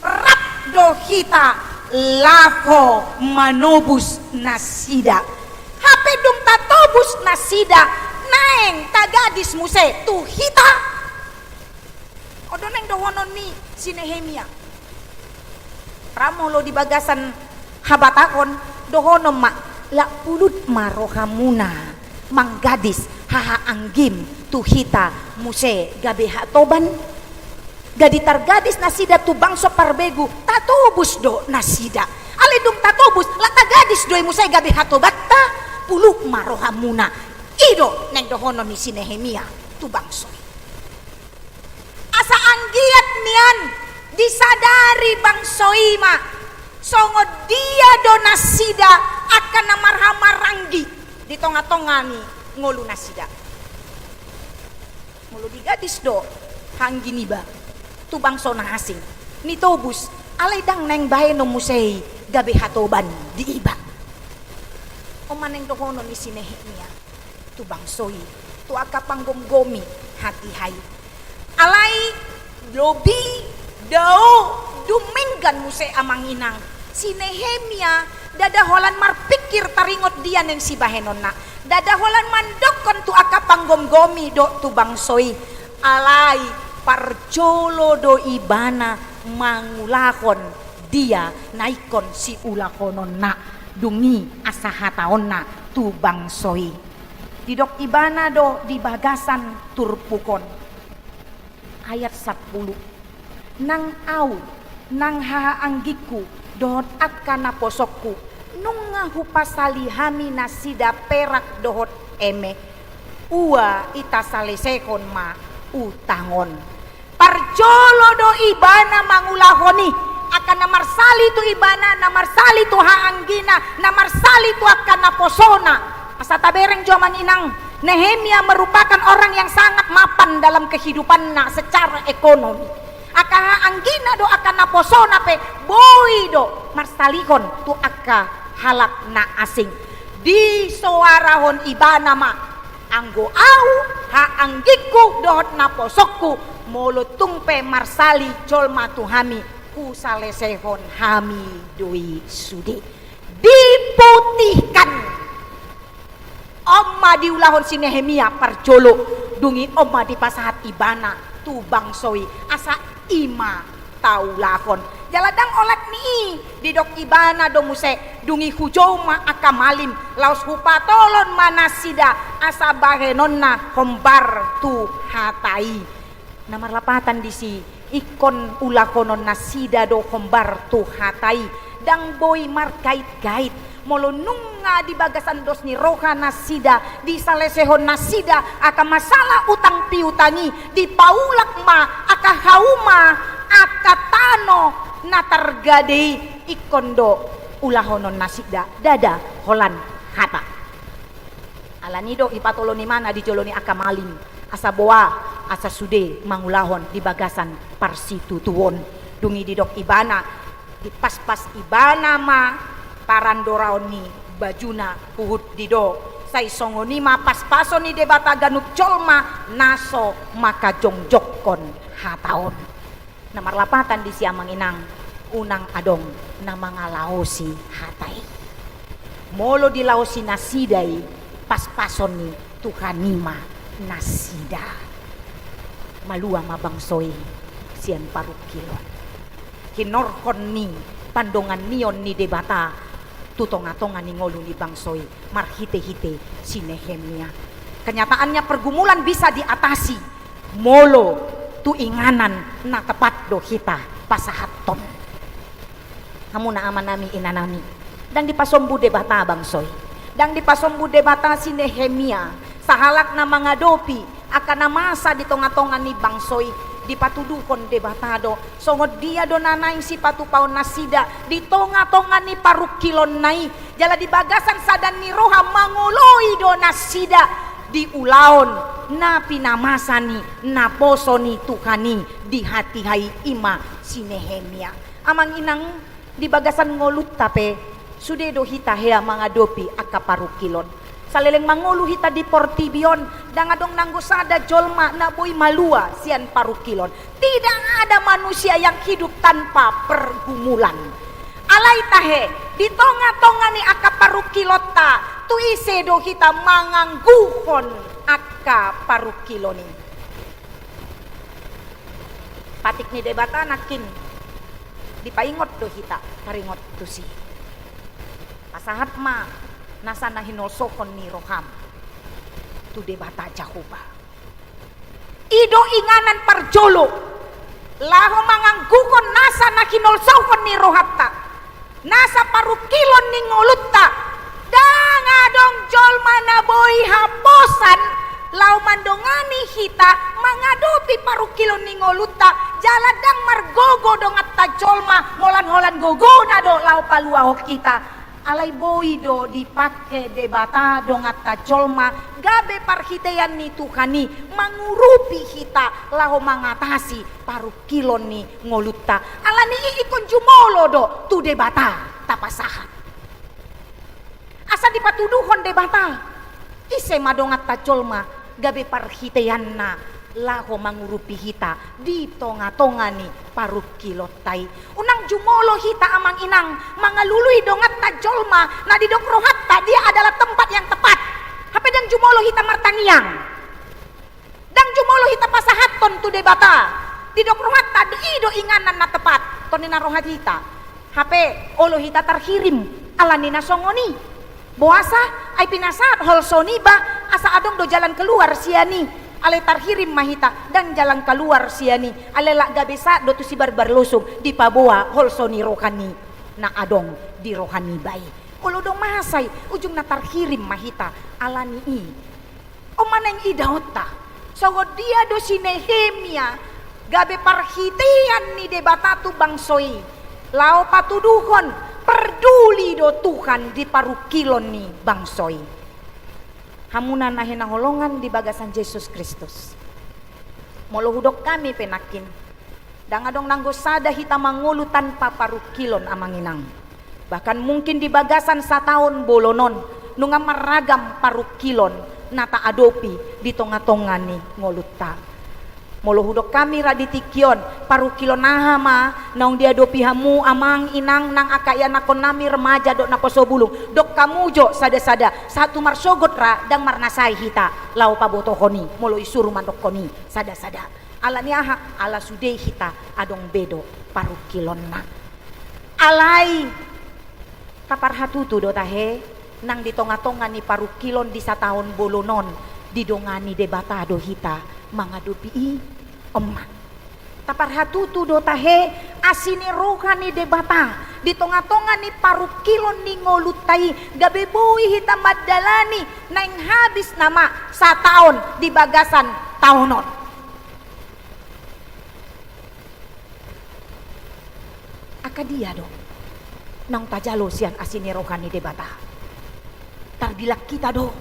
rap do hita laho manobus nasida. Hape dung tatobus nasida, naeng tagadis muse tu hita. On do naeng dohonon ni si Nehemia. Ra molo di bagasan habatahon, dohonon ma, lak pulut ma rohamuna manggadis hahaanggim tu hita muse gabe hatoban? Gadi targadis nasida tu bangso parbegu, tatobus do nasida. Alai dung tatobus, lak tagadis do i muse gabe hatobanta? Pulut ma rohamuna. I do naeng dohonon ni si Nehemia tu bangso i. Asa anggiat nian disadari bangso i ma, songon dia do nasida angka na marhahamaranggi di tongatonga ni ngolu nasida. Molo digadis do hahaanggi niba tu bangso na asing, nitobus, alai ndang naeng bahenon muse i gabe hatoban di iba. On ma naeng dohonon ni si Nehemia tu bangso i, tu angka panggomgomi hatiha i. Alai lobi dao dumenggan muse amang inang, si Nehemia ndada holan marpikir taringot dia naeng sibahenonna, ndada holan mandokkon tu angka panggomgomi dohot tu bangso i. Alai parjolo do ibana mangulahon dia na ingkon siulahononna, dung i asa hataonna tu bangso i. Didok ibana do di bagasan turpuk on. Ayat sampulu. Nang ahu, nang hahaanggingku, dohot angka naposongku, nunga hupasali hami nasida perak dohot eme, ua i tasalesehon ma utang on. Parjolo do ibana mangulahon i, Angka na marsali tu ibana, na marsali tu haanggina, na marsali tu angka naposona. Asa tabereng jo amang inang, Nehemia merupakan orang yang sangat mapan dalam kehidupanna secara ekonomi. Angka haanggina do, angka naposona pe boi do marsalihon tu angka halak na asing. Disoarahon ibana ma, anggo au, haanggingku dohot naposongku, molo tung pe marsali jolma tu hami, husalesehon hami do i sude. Diputihkan. On ma diulahon si Nehemia parjolo, dung i on ma dipasahat ibana tu bangso i, asa i ma taulahon. Jala ndang olat ni i, didok ibana do muse, dung i hujou ma angka malim, laos hupatolon ma nasida asa bahenonna hombar tu hata i. Na marlapatan disi, ingkon ulahonon nasida do hombar tu hata i, ndang boi margait-gait. Molo nunga di bagasan dos ni roha nasida, disalesehon nasida angka masalah utang piutang i, dipaulak ma angka hauma, angka tano na targade i, ingkon do ulahonon nasida, ndada holan hata. Alani do dipatolon ibana di jolo ni angka malim, asa boha, asa sude mangulahon di bagasan parsitutuon. Dung i didok ibana, dipaspas ibana ma parandoraon ni bajuna huhut didok, sai songon i ma paspason ni Debata ganup jolma na so mangkajongjongkon hata on. Na marlapatan disi amang inang, unang adong na mangalaosi hata i. Molo dilaosi nasida i, paspason ni Tuhan i ma nasida. Malua ma bangso i sian parungkilon. Hinorhon ni pandonganion ni Debata tu tongatonga ni ngolu ni bangso i marhitehite si Nehemia. Kenyataannya pergumulan bisa diatasi molo tu inganan na tepat do hita pasahathon. Hamuna amanami inanami, ndang dipasombu Debata bangso i. Ndang dipasombu Debata si Nehemia, sahalak na mangadopi angka na masa di tongatonga ni bangso i. Dipatuduhon Debata do songon dia do na naeng sipatupaon nasida di tongatonga ni parungkilonna i. Jala di bagasan sada ni roha mangoloi do nasida di ulaon na pinamasa ni naposo ni Tuhan i di hatiha i, i ma si Nehemia. Amang inang, di bagasan ngolunta pe sude do hita hea mangadopi angka parungkilon. Saleleng mangolu hita di portibi on, ndang adong nanggo sada jolma na boi malua sian parungkilon. Tidak ada manusia yang hidup tanpa pergumulan. Alai tahe, di tongatonga ni angka parungkilonta, tu ise do hita mangangguhon angka parungkilon i? Patik ni Debata nangkin dipaingot do hita taringot tusi. Pasahat ma nasa na hinolsohon ni roham tu Debata Jahowa. I do inganan parjolo laho mangangguhon nasa na hinolsohon ni rohanta, nasa parungkilon ni ngolunta. Ndang adong jolma na boi haposan laho mandongani hita mangadopi parungkilon ni ngolunta. Jala ndang margogo donganta jolma, molo holan gogona do laho paluahon hita. Alai boi do dipangke Debata donganta jolma gabe parhitean ni Tuhan i mangurupi hita laho mangatasi parungkilon ni ngolunta. Alani i ingkon jumolo do tu Debata tapasahat. Asa dipatuduhon Debata ise ma donganta jolma gabe parhiteanna laho mangurupi hita di tongatonga ni parungkilonta i. Unang jumolo hita amang inang mangalului donganta jolma na didok rohanta dia adalah tempat yang tepat. Hape ndang jumolo hita martangiang. Ndang jumolo hita pasahathon tu Debata. Didok rohanta do i do inganan na tepat. Toni na roha hita. Hape olo hita tarhirim alani na songon i. Boasa? Ai pinasahat holso niba asa adong do jalan keluar sian i. Alai tarhirim ma hita, ndang jalan keluar sian i. Alai lak gabe sahat do tu sibarbar losung dipaboa holso ni roha ni na adong di roha niba i. Olo do masa i, ujungna tarhirim ma hita alani i. On ma naeng idaonta, songon dia do si Nehemia gabe parhitean ni Debata tu bangso i. Laho patuduhon, parduli do Tuhan di parungkilon ni bangso i. Hamuna na hinaholongan di bagasan Jesus Kristus. Molo hudok hami pe nangkin, ndang adong nanggo sada hita mangolu tanpa parungkilon, amang inang. Bahkan mungkin di bagasan sataon bolon on, nunga marragam parungkilon na taadopi di tonga-tonga ni ngolunta. Molo hudok hami ra di tingki on, parungkilon aha ma naung diadopi hamu, amang inang, nang angka ianakhonnami remaja dohot naposo bulung? Dok hamu jo sada-sada, sahat tu marsogot ra ndang marnasai hita laho pabotohon i, molo isuru mandokhon i sada-sada. Ala ni aha? Ala sude hita adong be do parungkilonna. Alai taparhatutu do tahe, nang di tonga-tonga ni parungkilon di sataon bolon on, didongani Debata do hita mangadopi i? On ma. Taparhatutu do tahe, asi ni roha ni Debata di tonga-tonga ni parungkilon ni ngolunta i, gabe boi hita mandalani naeng habis nama sataon di bagasan taon on? Angka dia do naung tajalo sian asi ni roha ni Debata? Tarbilang hita do,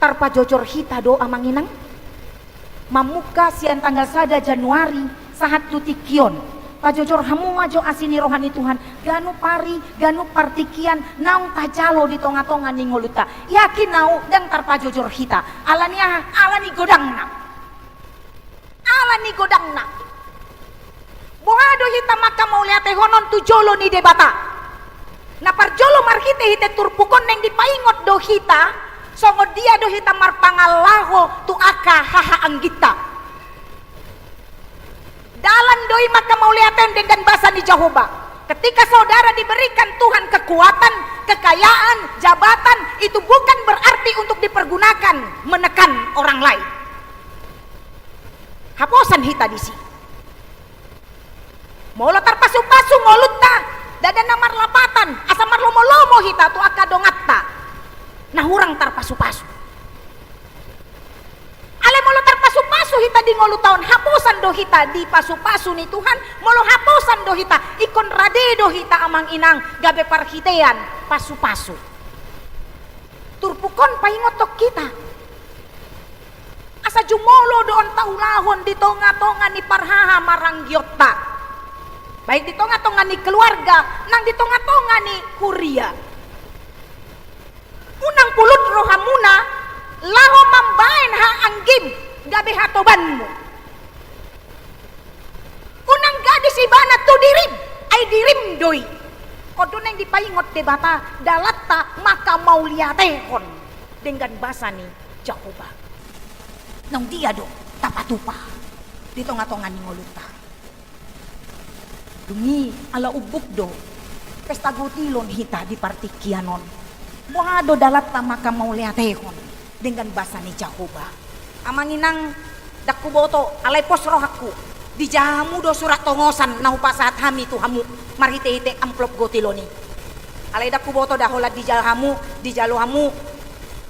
tarpajojor hita do, amang inang? Mamungka sian tanggal sada Januari sahat tu tingki on, pajojor hamu ma jo asi ni roha ni Tuhan, ganup ari, ganup partingkian naung tajalo di tonga-tonga ni ngolunta. Yakin ahu, ndang tarpajojor hita. Ala ni aha? Ala ni godangna. Ala ni godangna. Boha do hita mangkamauliatehonon tu jolo ni Debata? Na parjolo, marhite-hite turpuk on naeng dipaingot do hita songon dia do hita marpangalaho tu angka hahaangginta. Dalan do i mangkamauliatehon denggan basa ni Jahowa. Ketika saudara diberikan Tuhan kekuatan, kekayaan, jabatan, itu bukan berarti untuk dipergunakan menekan orang lain. Haposan hita disi. Molo tarpasu-pasu ngolunta, ndada na marlapatan, asa marlomo-lomo hita tu angka donganta na hurang tarpasu-pasu. Alai molo tarpasu-pasu hita di ngolunta on, haposan do hita di pasu-pasu ni Tuhan. Molo haposan do hita, ingkon rade do hita, amang inang, gabe parhitean pasu-pasu. Turpuk on paingothon hita asa jumolo do on taulahon di tonga-tonga ni parhahamarangionta, baik di tonga-tonga ni keluarga nang di tonga-tonga ni huria. Unang pulut rohamuna laho mambaen hahaanggim gabe hatobanmu. Unang gadis ibana tu dirim, ai dirim do i. On do naeng dipaingot Debata dalanta mangkamauliatehon denggan basa ni Jahowa. Naung dia do tapatupa di tonga-tonga ni ngolunta? Dung i ala umbuk do pesta gotilon hita di partingkian on. Boha do dalanta mangkamauliatehon denggan basa ni Jahowa? Amang inang, ndang huboto, alai pos rohangku. Dijaha hamu do surat tongosan na hupasahat hami tu hamu marhite-hite amplop gotilon i. Alai ndang huboto da holan dijaha hamu, dijalo hamu,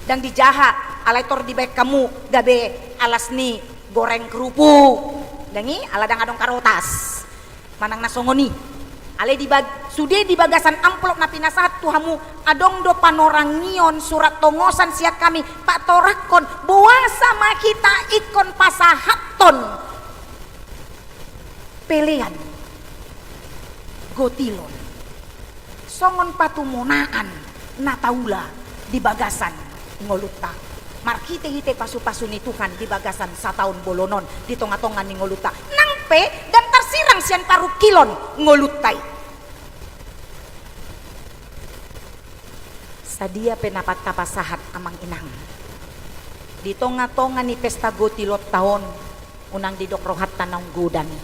ndang dijaha, alai tor dibaen hamu gabe alas ni goreng kerupuk. Ndang i, ala ndang adong karotas manang na songon i. Alai di bag-, sude di bagasan amplop na pinasahat tu hamu, adong do panorangion surat tongosan sian hami, patorangkon boasa ma hita ingkon pasahathon pelean gotilon songon patumonaan na taula di bagasan ngolunta, marhite-hite pasu-pasu ni Tuhan di bagasan sataon bolon on di tonga-tonga ni ngolunta, nang pe ndang tarsirang sian parungkilon ngolunta i. Sadia pe na patapasahat, amang inang, di tonga-tonga ni pesta gotilonta on, unang didok rohanta naung godang i.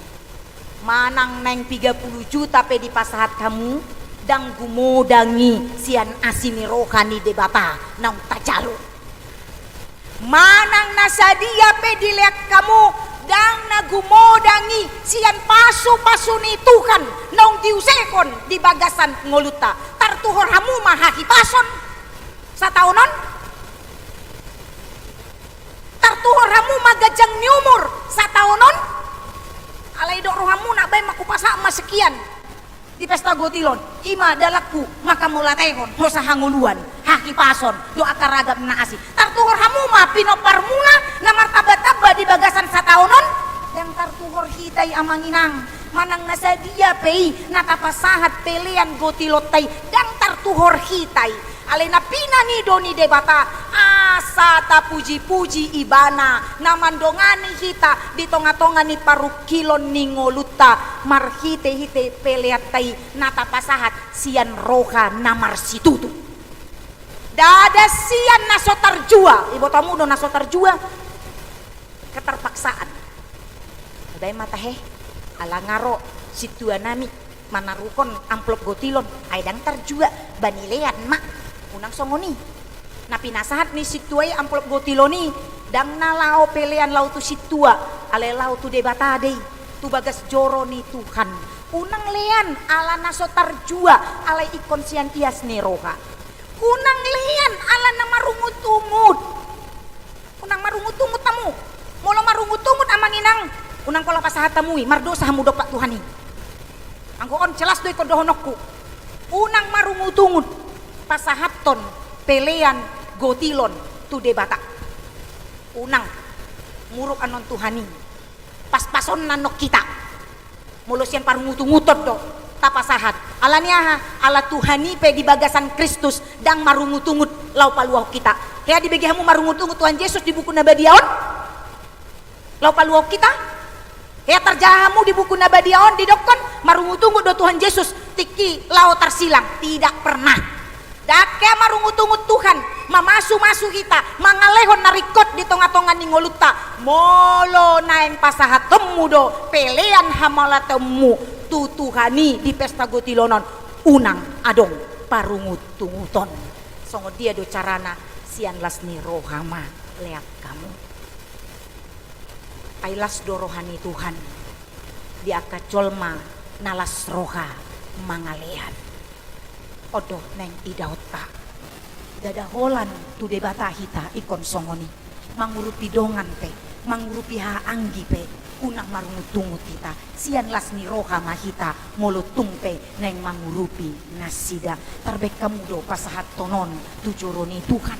Manang naeng piga pulu juta pe dipasahat hamu, ndang gumodang i sian asi ni roha ni Debata naung tajalo. Manang na sadia pe dilean hamu, ndang na gumodang i sian pasu-pasu ni Tuhan naung diusehon di bagasan ngolunta. Tartuhor hamu ma hahipason sataon on? Tartuhor hamu ma ganjang ni umur sataon on? Alai didok rohamuna, baen ma, hupasahat ma sekian. Di pesta gotilon, i ma dalangku mangkamauliatehon hosa hangoluan, hahipason, dohot angka ragam na asing. Tartuhor hamu ma pinomparmuna na martambatamba di bagasan sataon on? Ndang tartuhor hita i, amang inang. Manang na sadia pe i na tapasahat pelean gotilonta i, ndang tartuhor hita i. Alai na pinangido ni Debata asa tapujipuji Ibana na mandongani hita di tongatonga ni parungkilon ni ngolunta marhitehite peleanta i na tapasahat sian roha na marsitutu. Ndada sian na so tarjua, ibotomu do na so tarjua? Keterpaksaan. Ibaen ma tahe, ala nga ro sintuanami manaruhon amplop gotilon, ai ndang tarjua, banilean ma. Unang songon i. Na pinasahat ni sintua i amplop gotilon i, ndang na laho pelean laho tu sintua, alai laho tu Debata do i, tu bagas joro ni Tuhan. Unang lean ala na so tarjua, alai ingkon sian ias ni roha. Unang lean ala na marungutungut. Unang marungutungut hamu. Molo marungutungut, amang inang, unang pola pasahat hamu i, mardosa hamu dompak Tuhan i. Anggo on jelas do ingkon dohononku. Unang marungutungut pasahathon pelean gotilon tu Debata. Unang. Muruk annon Tuhan i. Paspasonna annon hita. Molo sian parungutunguton do tapasahat. Ala ni aha? Ala Tuhan i pe di bagasan Kristus ndang marungutungut laho paluahon hita. Hea dibege hamu marungutungut Tuhan Jesus di buku na badia on laho paluahon hita? Hea tarjaha hamu di buku na badia on didokkon marungutungut do Tuhan Jesus tingki laho tarsilang? Tidak pernah. Ndang hea marungutungut Tuhan mamasumasu hita mangalehon na ringkot di tongatonga ni ngolunta. Molo naeng pasahatonmu do pelean hamauliateonmu tu Tuhan i di pesta gotilon on, unang adong parungutunguton. Songon dia do carana? Sian las ni roha ma lean hamu. Ai las do roha ni Tuhan di angka jolma na las roha mangalean. On do naeng idaonta. Ndada holan tu Debata hita ingkon songon i. Mangurupi dongan pe, mangurupi hahaanggi pe, unang marungutungut hita. Sian las ni roha ma hita molo tung pe naeng mangurupi nasida. Tarbaen hamu do pasahathon on tu joro ni Tuhan.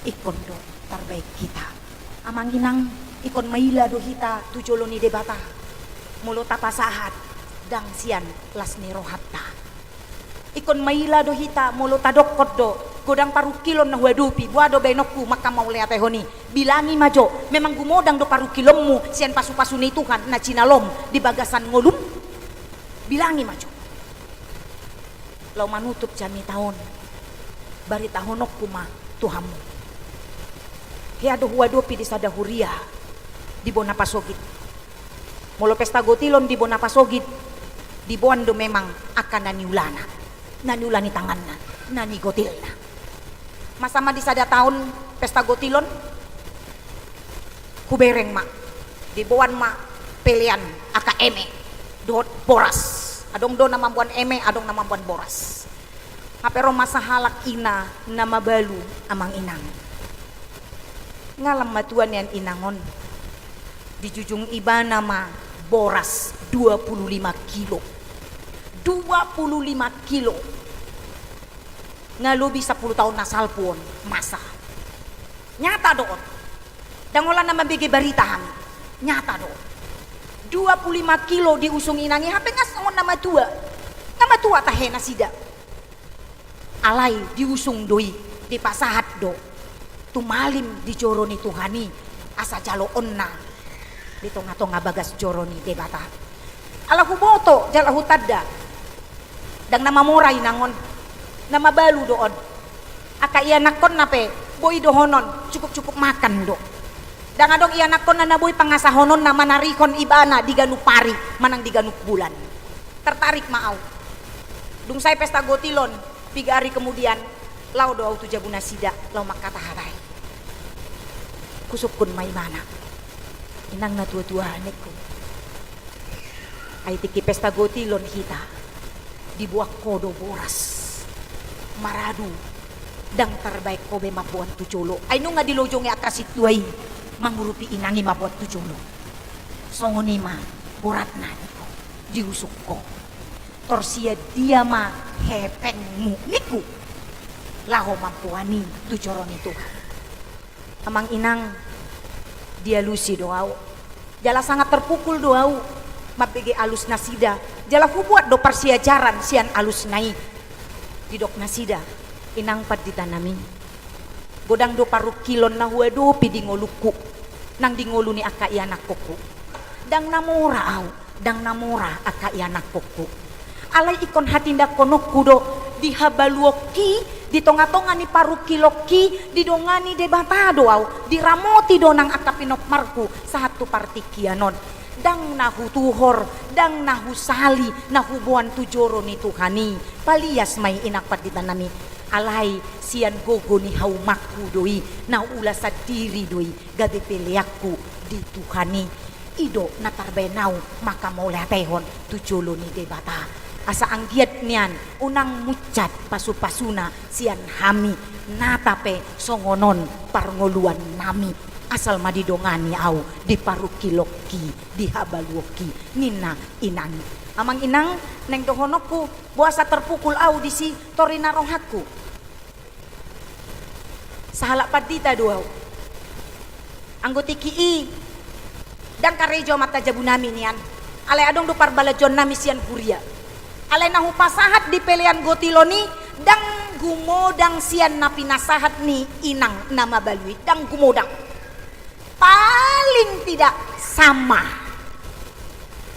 Ingkon do tarbaen hita. Amang inang, ingkon maila do hita tu jolo ni Debata molo tapasahat ndang sian las ni rohanta. Ingkon maila do hita molo tadokkon do, godang parungkilon na huadopi, boha do baenonku mangkamauliatehon i? Bilangi ma jo. Memang gumodang do parungkilonmu sian pasupasu ni Tuhan na jinalom di bagasan ngolum? Bilangi ma jo. Laho manutup jamita on, baritahononku ma tu hamu. Hea do huadopi di sada huria di bona pasogit. Molo pesta gotilon di bona pasogit, diboan do memang angka na niulana, na niula ni tanganna, na nigotilna. Masa ma di sada taon pesta gotilon, hubereng ma, diboan ma pelean angka eme dohot boras. Adong do na mamboan eme, adong na mamboan boras. Hape ro ma sahalak ina na mabalu, amang inang. Nga lam matua nian inang on. Dijujung ibana ma boras dua puluh lima kilo. Dua puluh lima kilo. Nga lobi sampulu taon na salpu on masa. Nyata do on. Ndang holan na mambege barita hami. Nyata do on. Dua puluh lima kilo diusung inang i, hape nga songon na matua. Na matua tahe nasida. Alai diusung do i, dipasahat do tu malim di joro ni Tuhan i, asa jaloonna di tongatonga bagas joro ni Debata. Ala huboto jala hutanda, ndang na mamora inang on, na mabalu do on. Angka ianakkonna pe boi dohonon, cukup-cukup makan do. Ndang adong ianakkonna na boi pangasahononna manarihon ibana di ganup ari manang di ganup bulan. Tertarik ma au. Dung sae pesta gotilon, piga ari kemudian, laho do au tu jabu nasida, laho mangkatahatai. Husungkun ma ibana. Inang na tuatua, ningku. Ai tingki pesta gotilon hita, diboan ho do boras. Maradu, ndang tarbaen ho be mamboan tu jolo. Ai nunga dilojongi angka sintua i mangurupi inang i mamboan tu jolo. Songon i ma boratna, ningku, diusung ho. Tor sian dia ma hepengmu ningku, laho mamboan i tu joro ni Tuhan. Amang inang, dialusi do au, jala sangat terpukul do au mambege alus nasida, jala hubuat do parsiajaran sian alusna i. Didok nasida, inang pandita nami, godang do parungkilon na huadopi di ngolungku, nang di ngolu ni angka ianakhonku. Ndang na mora au, ndang na mora angka ianakhonku. Alai ingkon hatindanghononku do, di habaluonki, di tonga-tonga ni parungkilonki, didongani Debata do au, diramoti do nang angka pinomparku sahat tu partingkian on. Ndang na hutuhor, ndang na husali, na huboan tu joro ni Tuhan i. Palias ma i inang pandita nami. Alai sian gogo ni haumangku do i, na ula sandiri do i, gabe peleanku di Tuhan i. I do na tarbaen au mangkamauliatehon tu jolo ni Debata. Asa anggiat nian unang munchat pasu-pasuna sian hami, nata pe songon on parngoluan nami. Asal ma didongani au di parungkilonki, di habaluonki, ninna inang i. Amang inang, naeng dohononku, boasa terpukul au disi, tor i na rohangku. Sahalak pandita do au. Anggo tingki i, ndang karejo amanta jabu nami nian. Alai adong do parbalanjoan nami sian huria. Alai na hupasahat di pelean gotilon i, ndang gumodang sian na pinasahat ni inang na mabalu i, ndang gumodang. Paling tidak sama.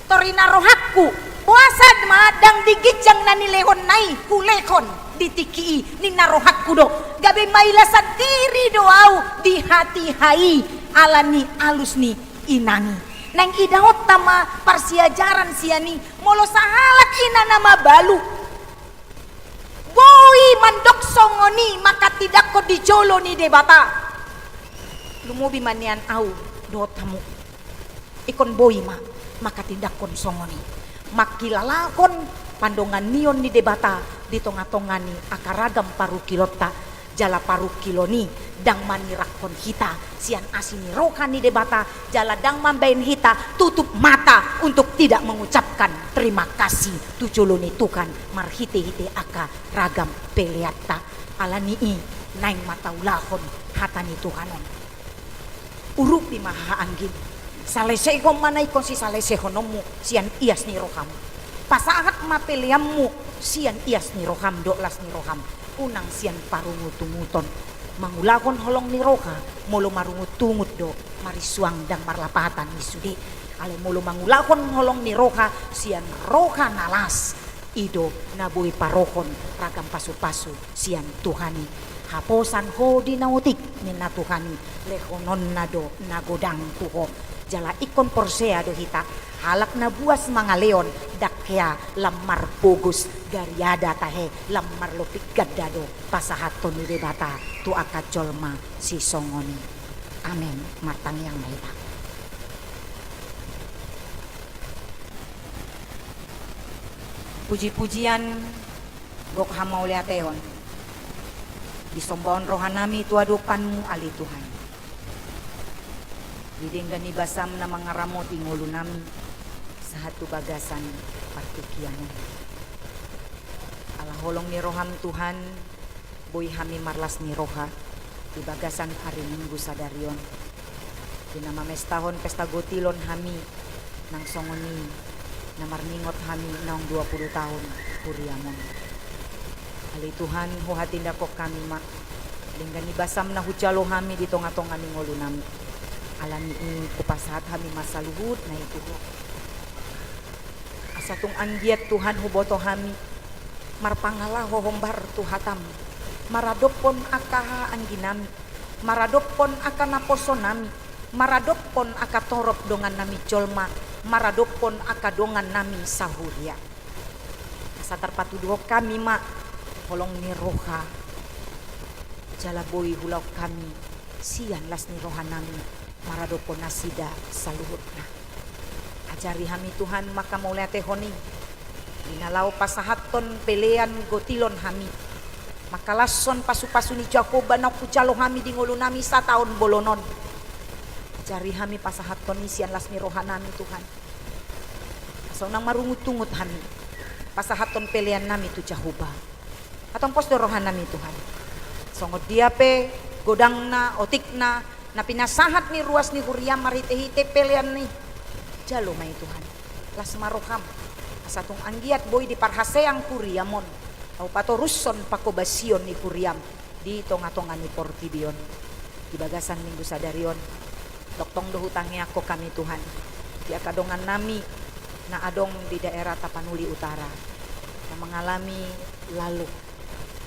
Tor i na rohangku, boasa ma ndang di ginjang na nilehonna i hulehon di tingki i, ninna rohangku do. Gabe maila sandiri do au di hatiha i, ala ni alus ni inang i. Naeng idaonta ma parsiajaran sian i, molo sahalak ina na mabalu boi mandok songon i manghatindanghon di jolo ni Debata, lumobi ma nian au dohot hamu. Ingkon boi ma manghatindanghon songon i, manghilalahon pandonganion ni Debata di tonga-tonga ni angka ragam parungkilonta, jala parungkilon i ndang manirakhon hita sian asi ni roha ni Debata, jala ndang mambaen hita tutup mata untuk tidak mengucapkan terima kasih tu jolo ni Tuhan marhite-hite angka ragam peleanta. Ala ni i, naeng ma taulahon hata ni Tuhan on. Urupi ma haha anggim, salesehon ma na ingkon sisalesehononmu sian ias ni roham. Pasahat ma peleanmu sian ias ni roham dohot las ni roham, unang sian parungut-unguton. Mangulahon holong ni roha, molo marungut-ungut do, marisuang ndang marlapatan i sude. Alai molo mangulahon holong ni roha sian roha na las, i do na boi parohon ragam pasu-pasu sian Tuhan i. Haposan ho di na otik, ninna Tuhan i, lehononna do na godang tu ho. Jala ingkon porsea do hita, halak na buas mangalehon, ndang hea lam marpogos gariada tahe lam marlompit ganda do pasahathon ni Debata tu angka jolma sisongon i. Amen. Martangiang ma hita. Puji-pujian, gok hamauliatehon, disombaon rohanami tu adopanmu ale Tuhan. Di denggan ni basam na mangaramoti ngolunami sahat tu bagasan partingkian on. Ala holong ni roham Tuhan, boi hami marlas ni roha di bagasan ari Minggu sadari on, di na mamestahon pesta gotilon hami, nang songon i na marningot hami naung dua pulu taon huriam on. Ale Tuhan, huhatindanghon hami ma denggan ni basam na hujalo hami di tonga-tonga ni ngolunami. Ala ni i hupasahat hami ma saluhutna i tu Ho. Asa tung anggiat Tuhan huboto hami marpangalaho hombar tu hatam, maradophon angka haha angginami, maradophon angka naposonami, maradophon angka torop dongannami jolma, maradophon angka dongannami sahuria. Asa tarpatuduhon hami ma holong ni roha, jala boi hulaon hami sian las ni rohanami maradophon nasida saluhutna. Ajari hami Tuhan mangkamauliatehon i, di na laho pasahathon pelean gotilon hami, mangkalashon pasu-pasu ni Jahowa na hujalo hami di ngolunami sataon bolon on. Ajari hami pasahathon i sian las ni rohanami Tuhan. Asa unang marungut-ungut hami. Pasahathon pelean nami tu Jahowa. Antong pos do roha nami Tuhan. Songon dia pe godangna, otikna, na pinasahat ni ruas ni huriam marhite-hite pelean i. Jalo ma i Tuhan. Las ma roham. Asa tung anggiat boi diparhaseang huriam on. Laho patorushon panghobasion ni huriam di tonga-tonga ni portibi on. Di bagasan minggu sadari on, tongtong do hutangiangkon hami Tuhan, di angka dongan nami na adong di daerah Tapanuli Utara, na mangalami lalo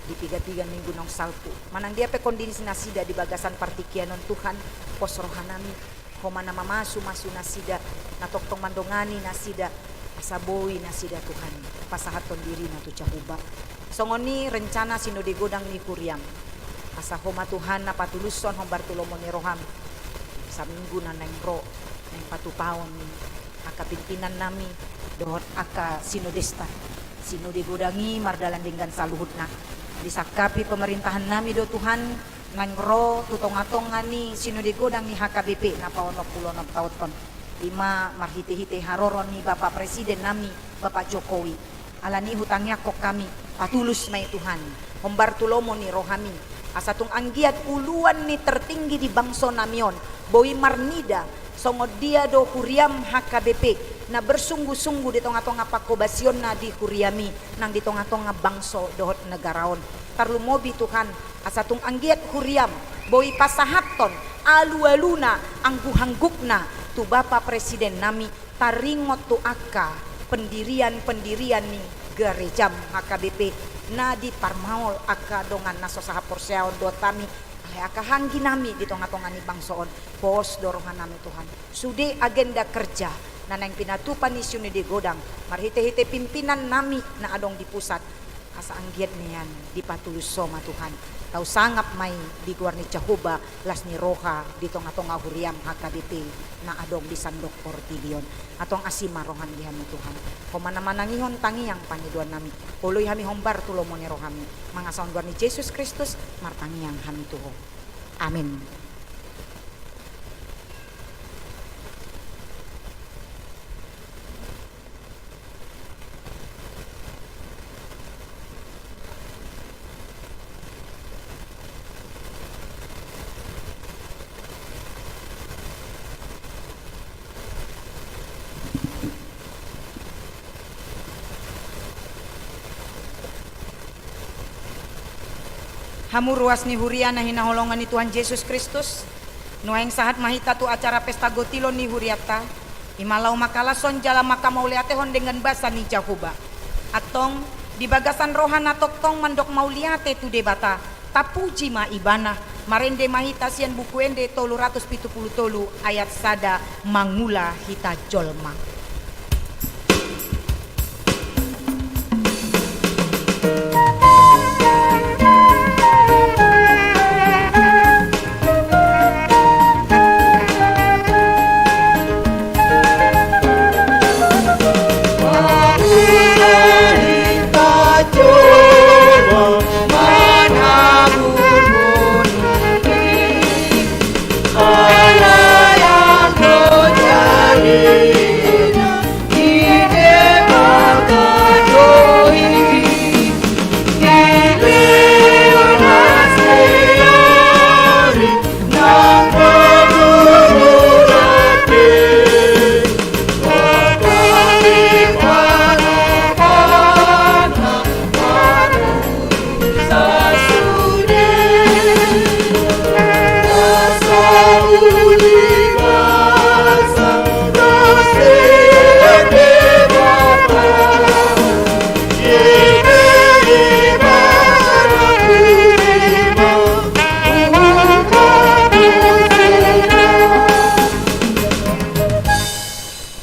di piga-piga minggu naung salpu. Manang dia pe kondisi nasida di bagasan partingkian on Tuhan, pos roha nami, Ho ma na mamasu-masu nasida, na tongtong mandongani nasida, asa boi nasida Tuhan pasahathon dirina tu Jahowa. Songon i rencana sinode godang ni huriam. Asa Ho ma Tuhan na patulushon hombar tu lomo ni roham. Saminggu na naeng ro, naeng patupaon ni angka pimpinan nami dohot angka sinodesta. Sinode godang i mardalan denggan saluhutna. Disangkapi pemerintahan nami do Tuhan, naeng ro tu tonga-tonga ni sinode godang ni H K B P na paonom pulu onom taon on. I ma marhite-hite haroro ni Bapak Presiden nami, Bapak Jokowi. Alani i hutangiangkon hami, patulus ma i Tuhan, hombar tu lomo ni rohami, asa tung anggiat uluan ni tertinggi di bangso nami on, boi marnida, songon dia do huriam H K B P, na bersungguh-sungguh di tonga-tonga panghobasionna di huriami, nang di tonga-tonga bangso dohot negara on. Tarlumobi Tuhan, asa tung anggiat huriam, boi pasahathon, alu-aluna, angguk-anggukna, tu Bapak Presiden nami, taringot tu angka pendirian-pendirian ni garejam H K B P, na diparmaol angka dongan na so sahaporseaon dohot hami, alai angka anggi nami di tonga-tonga ni bangso on, pos do roha nami Tuhan. Sude agenda kerja, na naeng pinatupa ni sinode godang, marhite-hite pimpinan nami na adong di pusat, asa anggiat nian dipatulus Ho ma Tuhan. Tau sangap ma i di goar ni Jahowa, las ni roha di tonga-tonga huriam H K B P na adong di sandok portibi on. Antong asi ma roham di hami Tuhan. Ho ma na manangihon tangiang pangidoan nami. Oloi hami hombar tu lomo ni rohami. Mangasahon goar ni Jesus Kristus, martangiang hami tu Ho. Amin. Hamu ruas ni huria na hinaholongan ni Tuhan Jesus Kristus, nuaeng sahat ma hita tu acara pesta gotilon ni hurianta, i ma laho mangkalashon jala mangkamauliatehon denggan basa ni Jahowa. Antong, di bagasan roha na tongtong mandok mauliate tu Debata, tapuji ma Ibana, marende ma hita sian Buku Ende tolu ratus pitu pulu tolu ayat sada, mangula hita jolma.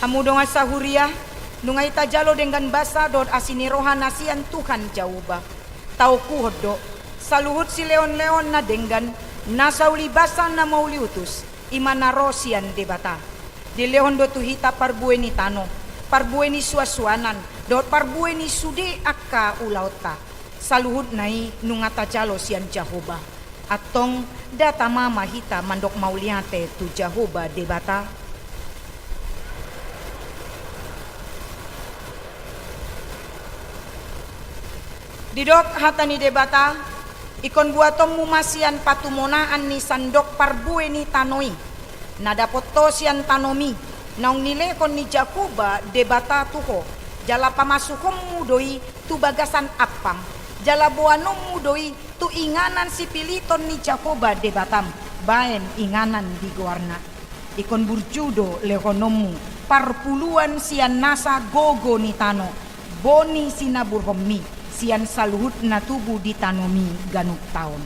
Hamu dongan sahuria, nunga hita jalo denggan basa dohot asi ni roha na sian Tuhan Jahowa. Taokuhon do, saluhut silehon-lehon na denggan, na sauli basa na mauli utus, i ma na ro sian Debata. Dilehon do tu hita parbue ni tano, parbue ni suansuanan, dohot parbue ni sude angka ulaonta. Saluhutna i nunga tajalo sian Jahowa. Antong, datang ma hita mandok mauliate tu Jahowa Debata. Didok hata ni Debata, ingkon buatonmu ma sian patumonaan ni sandok parbue ni tano i, na dapot ho sian tanomi, naung nilehon ni Jahowa Debata tu ho, jala pamasuhonmu do i tu bagasan ampang, jala boanonmu do i tu inganan sipiliton ni Jahowa Debatam, baen inganan di goarna. Ingkon burju do lehononmu parpuluan sian nasa gogo ni tano, boni sinaburhonmi sian saluhut na tubu di tanomi ganup taon.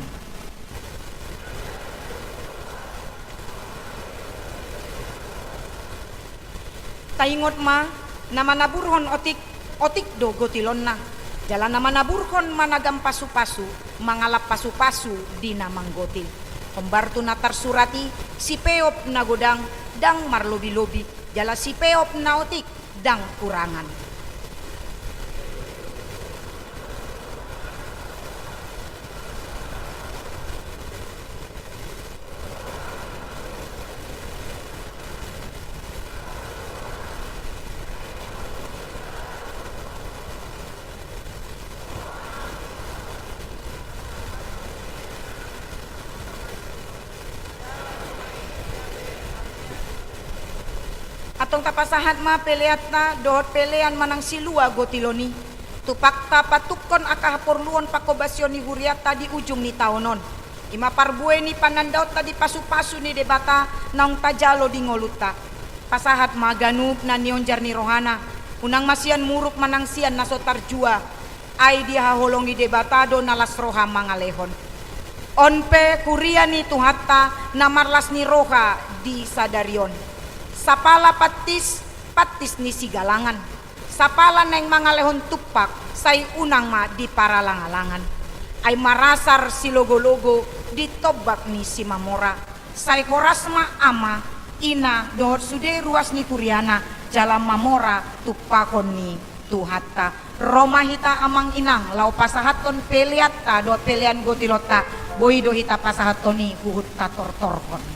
Taingot ma, na manaburhon otik, otik do gotilonna. Jala na manaburhon managam pasupasu, mangalap pasupasu di na manggotil. Hombar tu na tarsurat i, sipeop na godang, ndang marlobilobi, jala sipeop na otik, ndang kurangan. Antong tapasahat ma peleanta dohot pelean manang silua gotilon i. Tumpakta patukkon angka haporluon panghobasion ni hurianta di ujung ni taon on. I ma parbue ni panandaonta di pasupasu ni Debata naung tajalo di ngolunta. Pasahat ma ganup na nionjar ni rohana, unang ma sian muruk manang sian na so tarjua, ai dihaholongi Debata do na las roha mangalehon. On pe huria ni Tuhanta na marlas ni roha di sadari on. Sapala pantis, pantis ni sigalangan. Sapala naeng mangalehon tumpak, sai unang ma diparalangalangan. Ai marasar silogologo di tombak ni Simamora. Sai horas ma ama, ina, dohot sude ruas ni huriana, jala mamora tumpahon ni Tuhanta. Ro ma hita amang inang, laho pasahathon peleanta dohot pelean gotilonta, boi do hita pasahathon i huhut tatortorhon.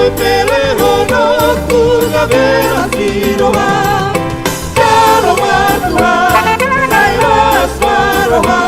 Pelehononku gabe las ni roha, jalo ma Tuhan, sai las ma roha.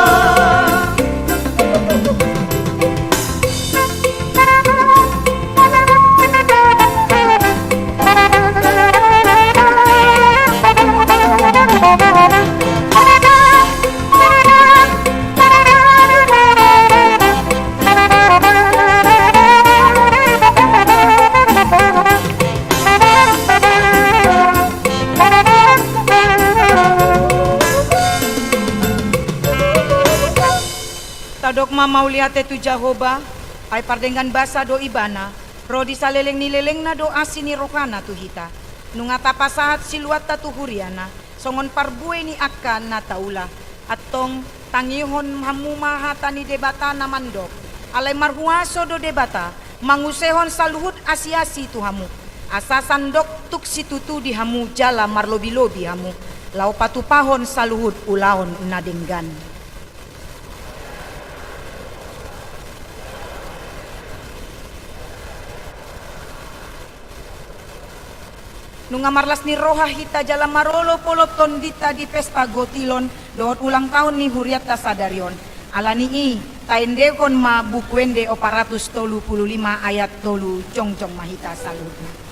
Tadok ma mauliate tu Jahowa, ai pardenggan basa do Ibana, ro di saleleng ni lelengna do asi ni rohana tu hita. Nunga tapasahat siluanta tu huriana, songon parbue ni angka na taula. Antong, tangihon hamu ma hata ni Debata na mandok: Alai marhuaso do Debata, mangusehon saluhut asiasi tu hamu, asa sandok tuk situtu di hamu jala marlobilobi hamu, laho patupahon saluhut ulaon na denggan. Nunga marlas ni roha hita jala marolopolop tondinta di pesta gotilon dohot ulang taon ni hurianta sadari on. Ala ni i, taendehon ma Buku Ende opat ratus tolu pulu lima ayat tolu, jongjong ma hita saluhutna.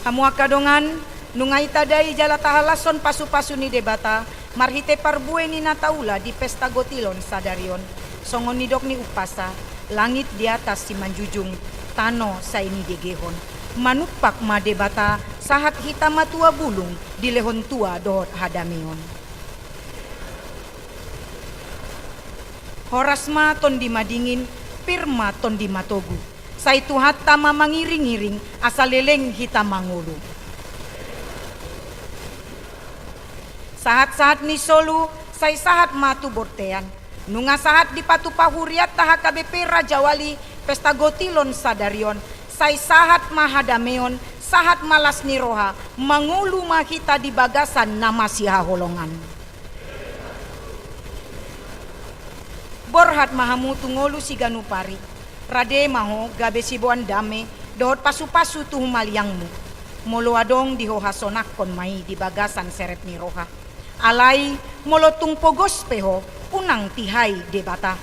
Hamu angka dongan, nunga itadai jala tahalashon pasupasu ni Debata marhite parbue ni na taula di pesta gotilon sadari on. Songon nidok ni umpasa: Langit di atas simanjujung, tano sai nidegehon. Manumpak ma Debata, sahat hita matua bulung, dilehon tua dohot hadameon. Horas ma tondi madingin, pir ma tondi matogu. Sai Tuhanta ma mangiringiring, asa leleng hita mangolu. Sahatsahat ni solu, sai sahat ma tu bontean. Nunga sahat dipatupa hurianta H K B P Rajawali pesta gotilon sadari on, sai sahat ma hadameon, sahat ma las ni roha, mangolu ma hita di bagasan na masihaholongan. Borhat ma hamu tu ngolu siganup ari. Rade ma ho gabe siboan dame dohot pasupasu tu humaliangmu. Molo adong di ho hasonangkon ma i di bagasan serep ni roha. Alai, molo tung pogos pe ho, unang tihai Debata.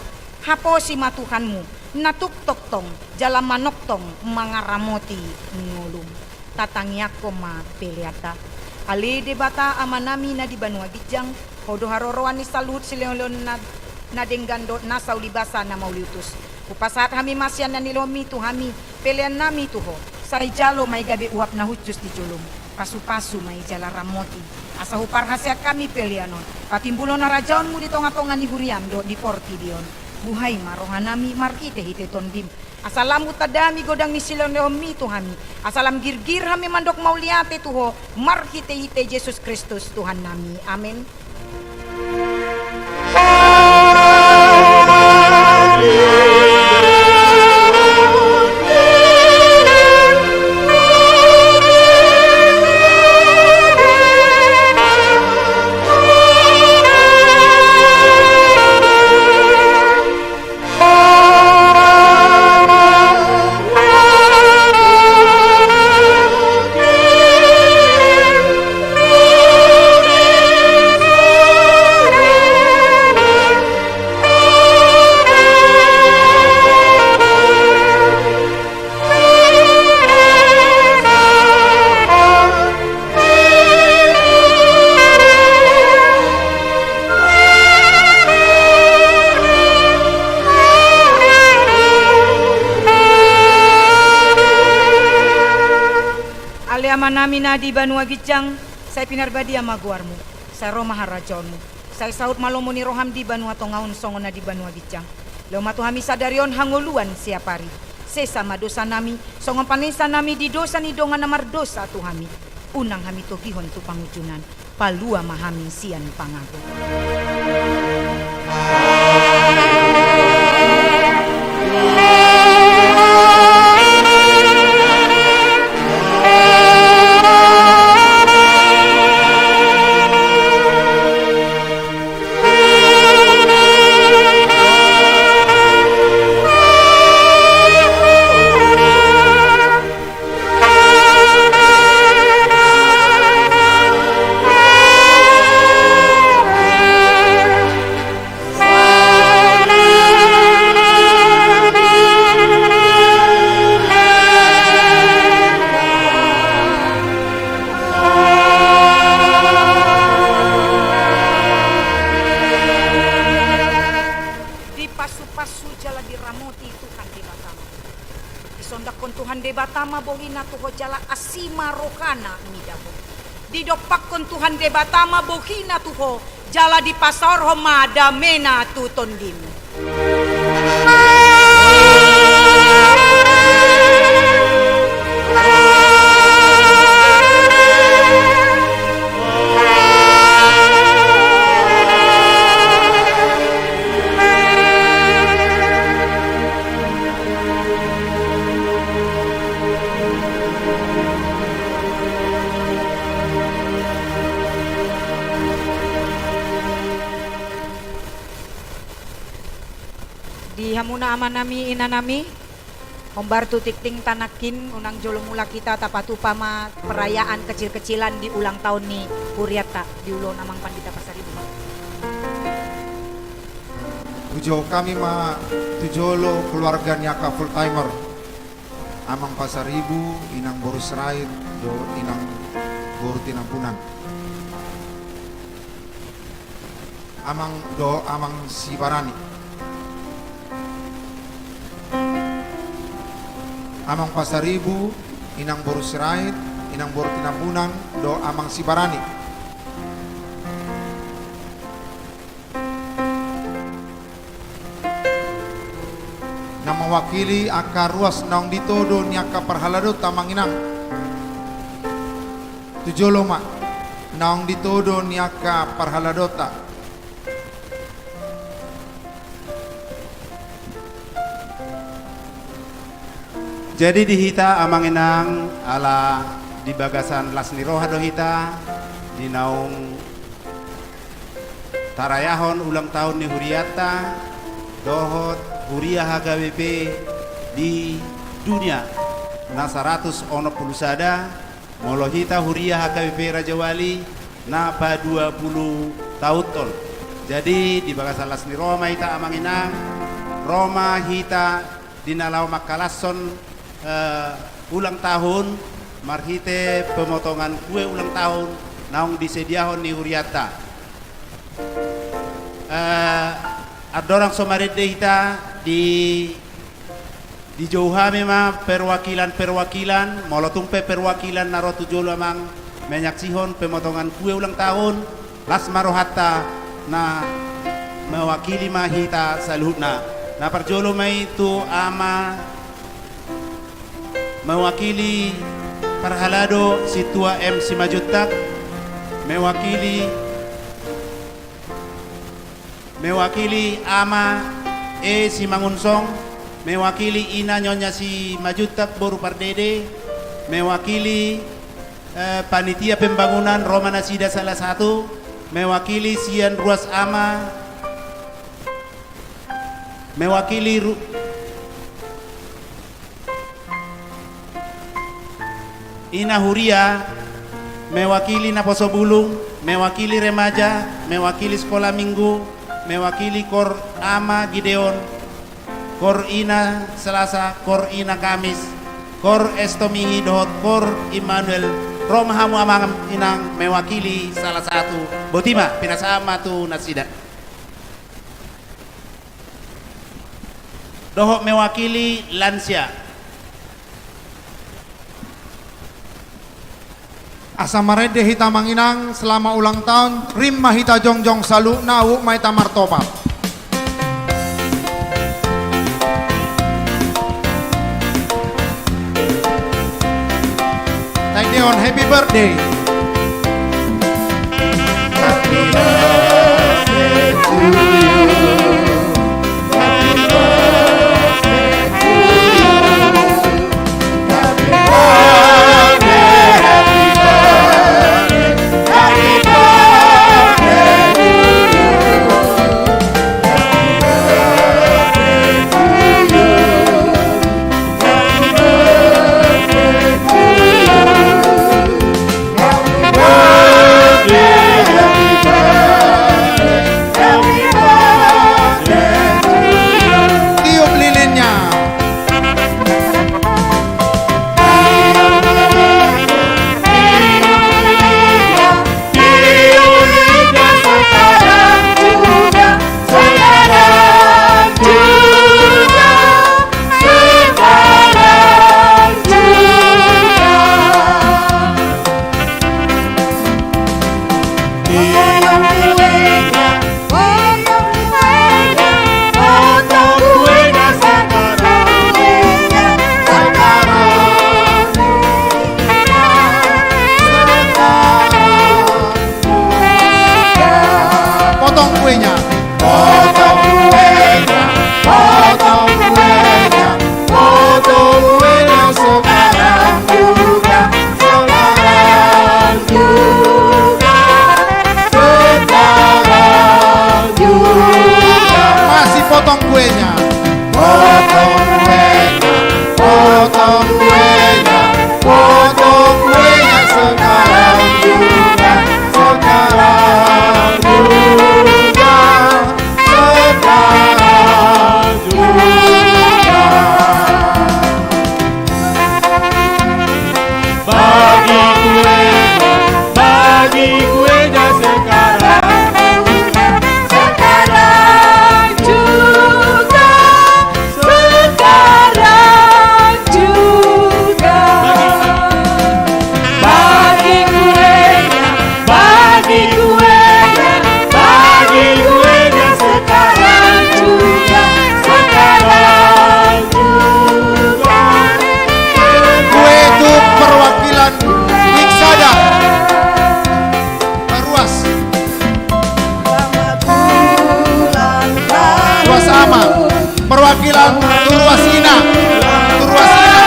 Haposi ma Tuhanmu, na tuk tongtong jala manongtong mangaramoti ngolum. Tatangiangkon ma peleanta. Ale Debata Amanami na di banua ginjang, Ho do haroroan ni saluhut silehonlehon na, na denggan dohot nasa ulibasa na mauliutus. Hupasahat hami ma sian na nilehonmi tu hami, peleannami tu Ho, sai jalo ma i gabe uap na hushus di jolom. Pasupasu ma i jala ramoti, asa huparhaseang hami pelean on patimbulhon harajaonmu di tongatonga ni huriam dohot di portibi on. Buhai ma rohanami marhitehite Tondim, asa lam hutanda hami godang ni silehonlehonmi tu hami, asa lam girgir hami mandok mauliate tu Ho marhitehite Jesus Kristus Tuhannami. Amen. Ale Amanami na di banua ginjang, sai pinarbadia ma goarmu, sai ro ma harajaonmu, sai saut ma lomo ni roham di banua tonga on songon na di banua ginjang. Lehon ma tu hami sadari on hangoluan siapari. Sesa ma dosanami, songon panesanami di dosa ni dongan na mardosa tu hami. Unang hami togihon tu pangunjunan, palua ma hami sian pangago. Dipasupasu jala diramoti Tuhan Debata ma. Disondanghon Tuhan Debata ma bohina tu ho jala asi ma rohana mida ho. Didompakhon Tuhan Debata ma bohina tu ho jala dipasaorhon ma damena tu tondim. Di hamuna amanami, inanami, hombar tu tingting tanangkin, unang jolo mulak hita tapatupa ma perayaan kecil-kecilan di ulang tahun ni hurianta, di ulaon Amang Pandita Pasaribu. Pujou hami ma tu jolo keluarga ni angka full timer, Amang Pasaribu, Inang boru Sirait, dohot Inang boru Tinambunan. Amang dohot Amang Sibarani. Amang Pasaribu, Inang boru Sirait, Inang boru Tinambunan, dohot Amang Sibarani. Na mewakili angka ruas naung ditodo ni angka parhaladonta, Amang Inang. Tu jolo ma, naung ditodo ni angka parhaladonta. Jadi di hita, Amang Inang, ala di bagasan las ni roha do hita, di naung tarayahon ulang tahun ni hurianta, dohot huria H K B P di dunia na saratus onom pulu sada, molo hita huria H K B P Rajawali na padua pulu taon on. Jadi, di bagasan las ni roha ma hita, Amang Inang, ro ma hita di na laho mangkalashon, eh, ulang tahun, marhite pemotongan kue ulang tahun naung disediahon ni hurianta. Eh, andorang so marende hita di Dijou hami ma perwakilan-perwakilan, molo tung pe perwakilan na ro tu jolo, Amang, menyaksihon pemotongan kue ulang tahun, las ma rohanta, na mewakili ma hita saluhutna. Na parjolo ma i tu ama mewakili parhalado Sintua M Simanjuntak, mewakili Mewakili Ama E Simangunsong, mewakili Ina Nyonya Simanjuntak boru Pardede, mewakili, eh, panitia pembangunan, ro ma nasida salah satu, mewakili sian ruas ama, mewakili ru-, Ina huria, mewakili naposo bulung, mewakili remaja, mewakili sekolah minggu, mewakili kor Ama Gideon, kor Ina Selasa, kor Ina Kamis, kor Estomihi dohot kor Immanuel, ro ma hamu Amang Inang mewakili salah satu, boti ma, pinasahat ma tu nasida. Dohot mewakili lansia. Asa marende hita amang inang, selamat ulang tahun, rim ma hita jongjong saluhutna, huhut ma hita martopap. Thank you, and happy birthday. Tiup lilinnya. Potong kuenya. Potong kuenya, potong kuenya, potong kuenya sekarang juga, sekarang juga, sekarang juga. Masih potong kuenya. Potong kuenya, potong kuenya, potong kuenya sekarang juga, sekarang juga, sekarang juga. Bagi kuenya, bagi kuenya sekarang juga, sekarang juga, sekarang juga. Bagi kuenya, bagi kuenya, bagi kuenya sekarang juga, sekarang juga. Kue tu perwakilan Wik sada. Ruas. Ruas ama. Perwakilan tu ruas ina. Tu ruas ina.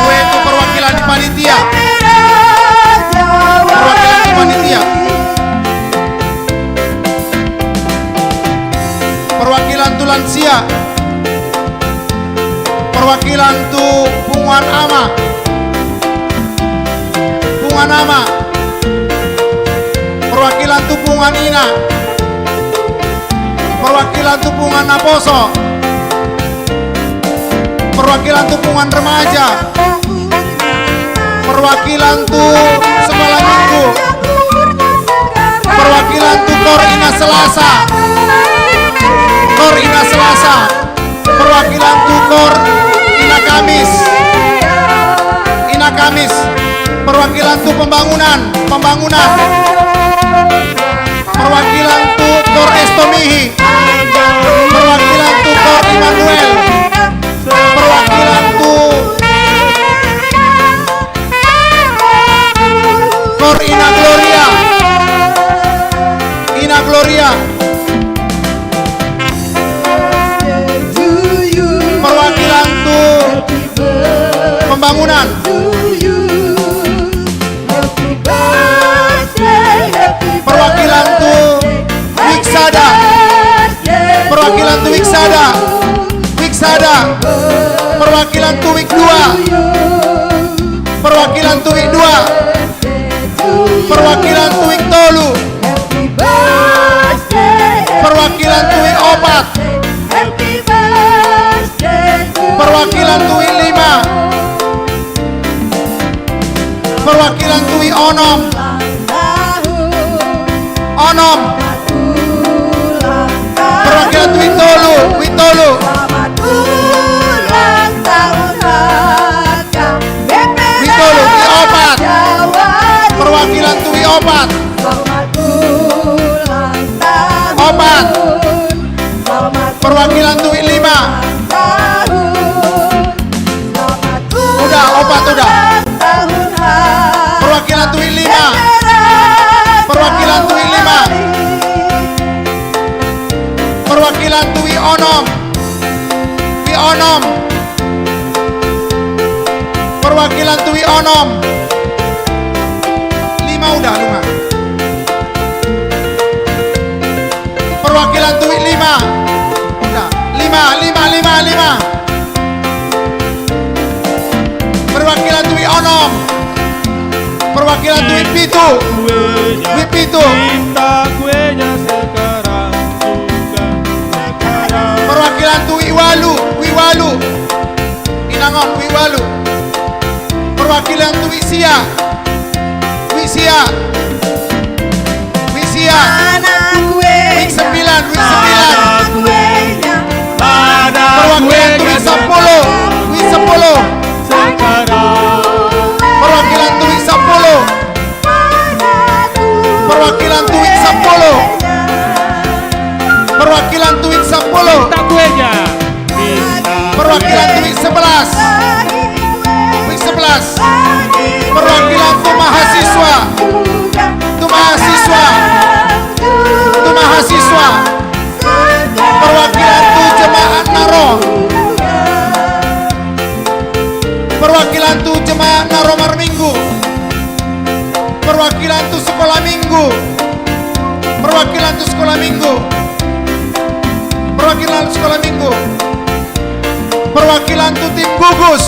Kue tu perwakilan di panitia. Perwakilan di panitia. Perwakilan tu lansia. Perwakilan tu punguan ama. Punguan ama. Perwakilan tu punguan ina. Perwakilan tu punguan naposo. Perwakilan tu punguan remaja. Perwakilan tu sekolah minggu. Perwakilan tu kor ina Selasa. Kor ina Selasa. Perwakilan tu kor ina Kamis. Ina Kamis. Perwakilan tu pembangunan, pembangunan. Perwakilan tu kor Estomihi. Perwakilan tu kor Immanuel. Perwakilan tu kor ina Gloria. Ina Gloria. Perwakilan tu pembangunan. Perwakilan tu Wik sada. Perwakilan tu Wik sada. Wik sada. Perwakilan tu Wik dua. Perwakilan tu Wik dua. Perwakilan tu Wik tolu. Perwakilan tu Wik opat. Perwakilan tu i lima. Perwakilan tu i onom. Onom. Perwakilan tu i tolu, tu i tolu. Tu i tolu, tu i opat. Perwakilan tu i opat. Opat. Perwakilan tu i lima. Udah, opat udah. Perwakilan tu i lima. Perwakilan tu i lima. Perwakilan tu i onom. Tu i onom. Perwakilan tu i onom. Lima udah, lima. Perwakilan tu i lima. Udah. Lima, lima, lima, lima. Perwakilan tu i onom. Perwakilan tu i pitu. Tu i pitu. Perwakilan tu i ualu. Tu i ualu. Inangon, tu i ualu. Perwakilan tu i sia. Tu i sia. Tu i sia. Tu i sembilan, tu i sembilan. Perwakilan tu i sampulu. Tu i sampulu. Perwakilan tu i sampulu. Perwakilan tu i sampulu. Perwakilan tu i sampulu. Perwakilan tu i sebelas. Tu i sebelas. Perwakilan tu mahasiswa. Tu mahasiswa. Tu mahasiswa. Perwakilan tu jemaat na ro. Perwakilan tu jemaat na ro marminggu. Perwakilan tu sekolah minggu. Perwakilan tu sekolah minggu. Perwakilan tu sekolah minggu. Perwakilan tu tim gugus.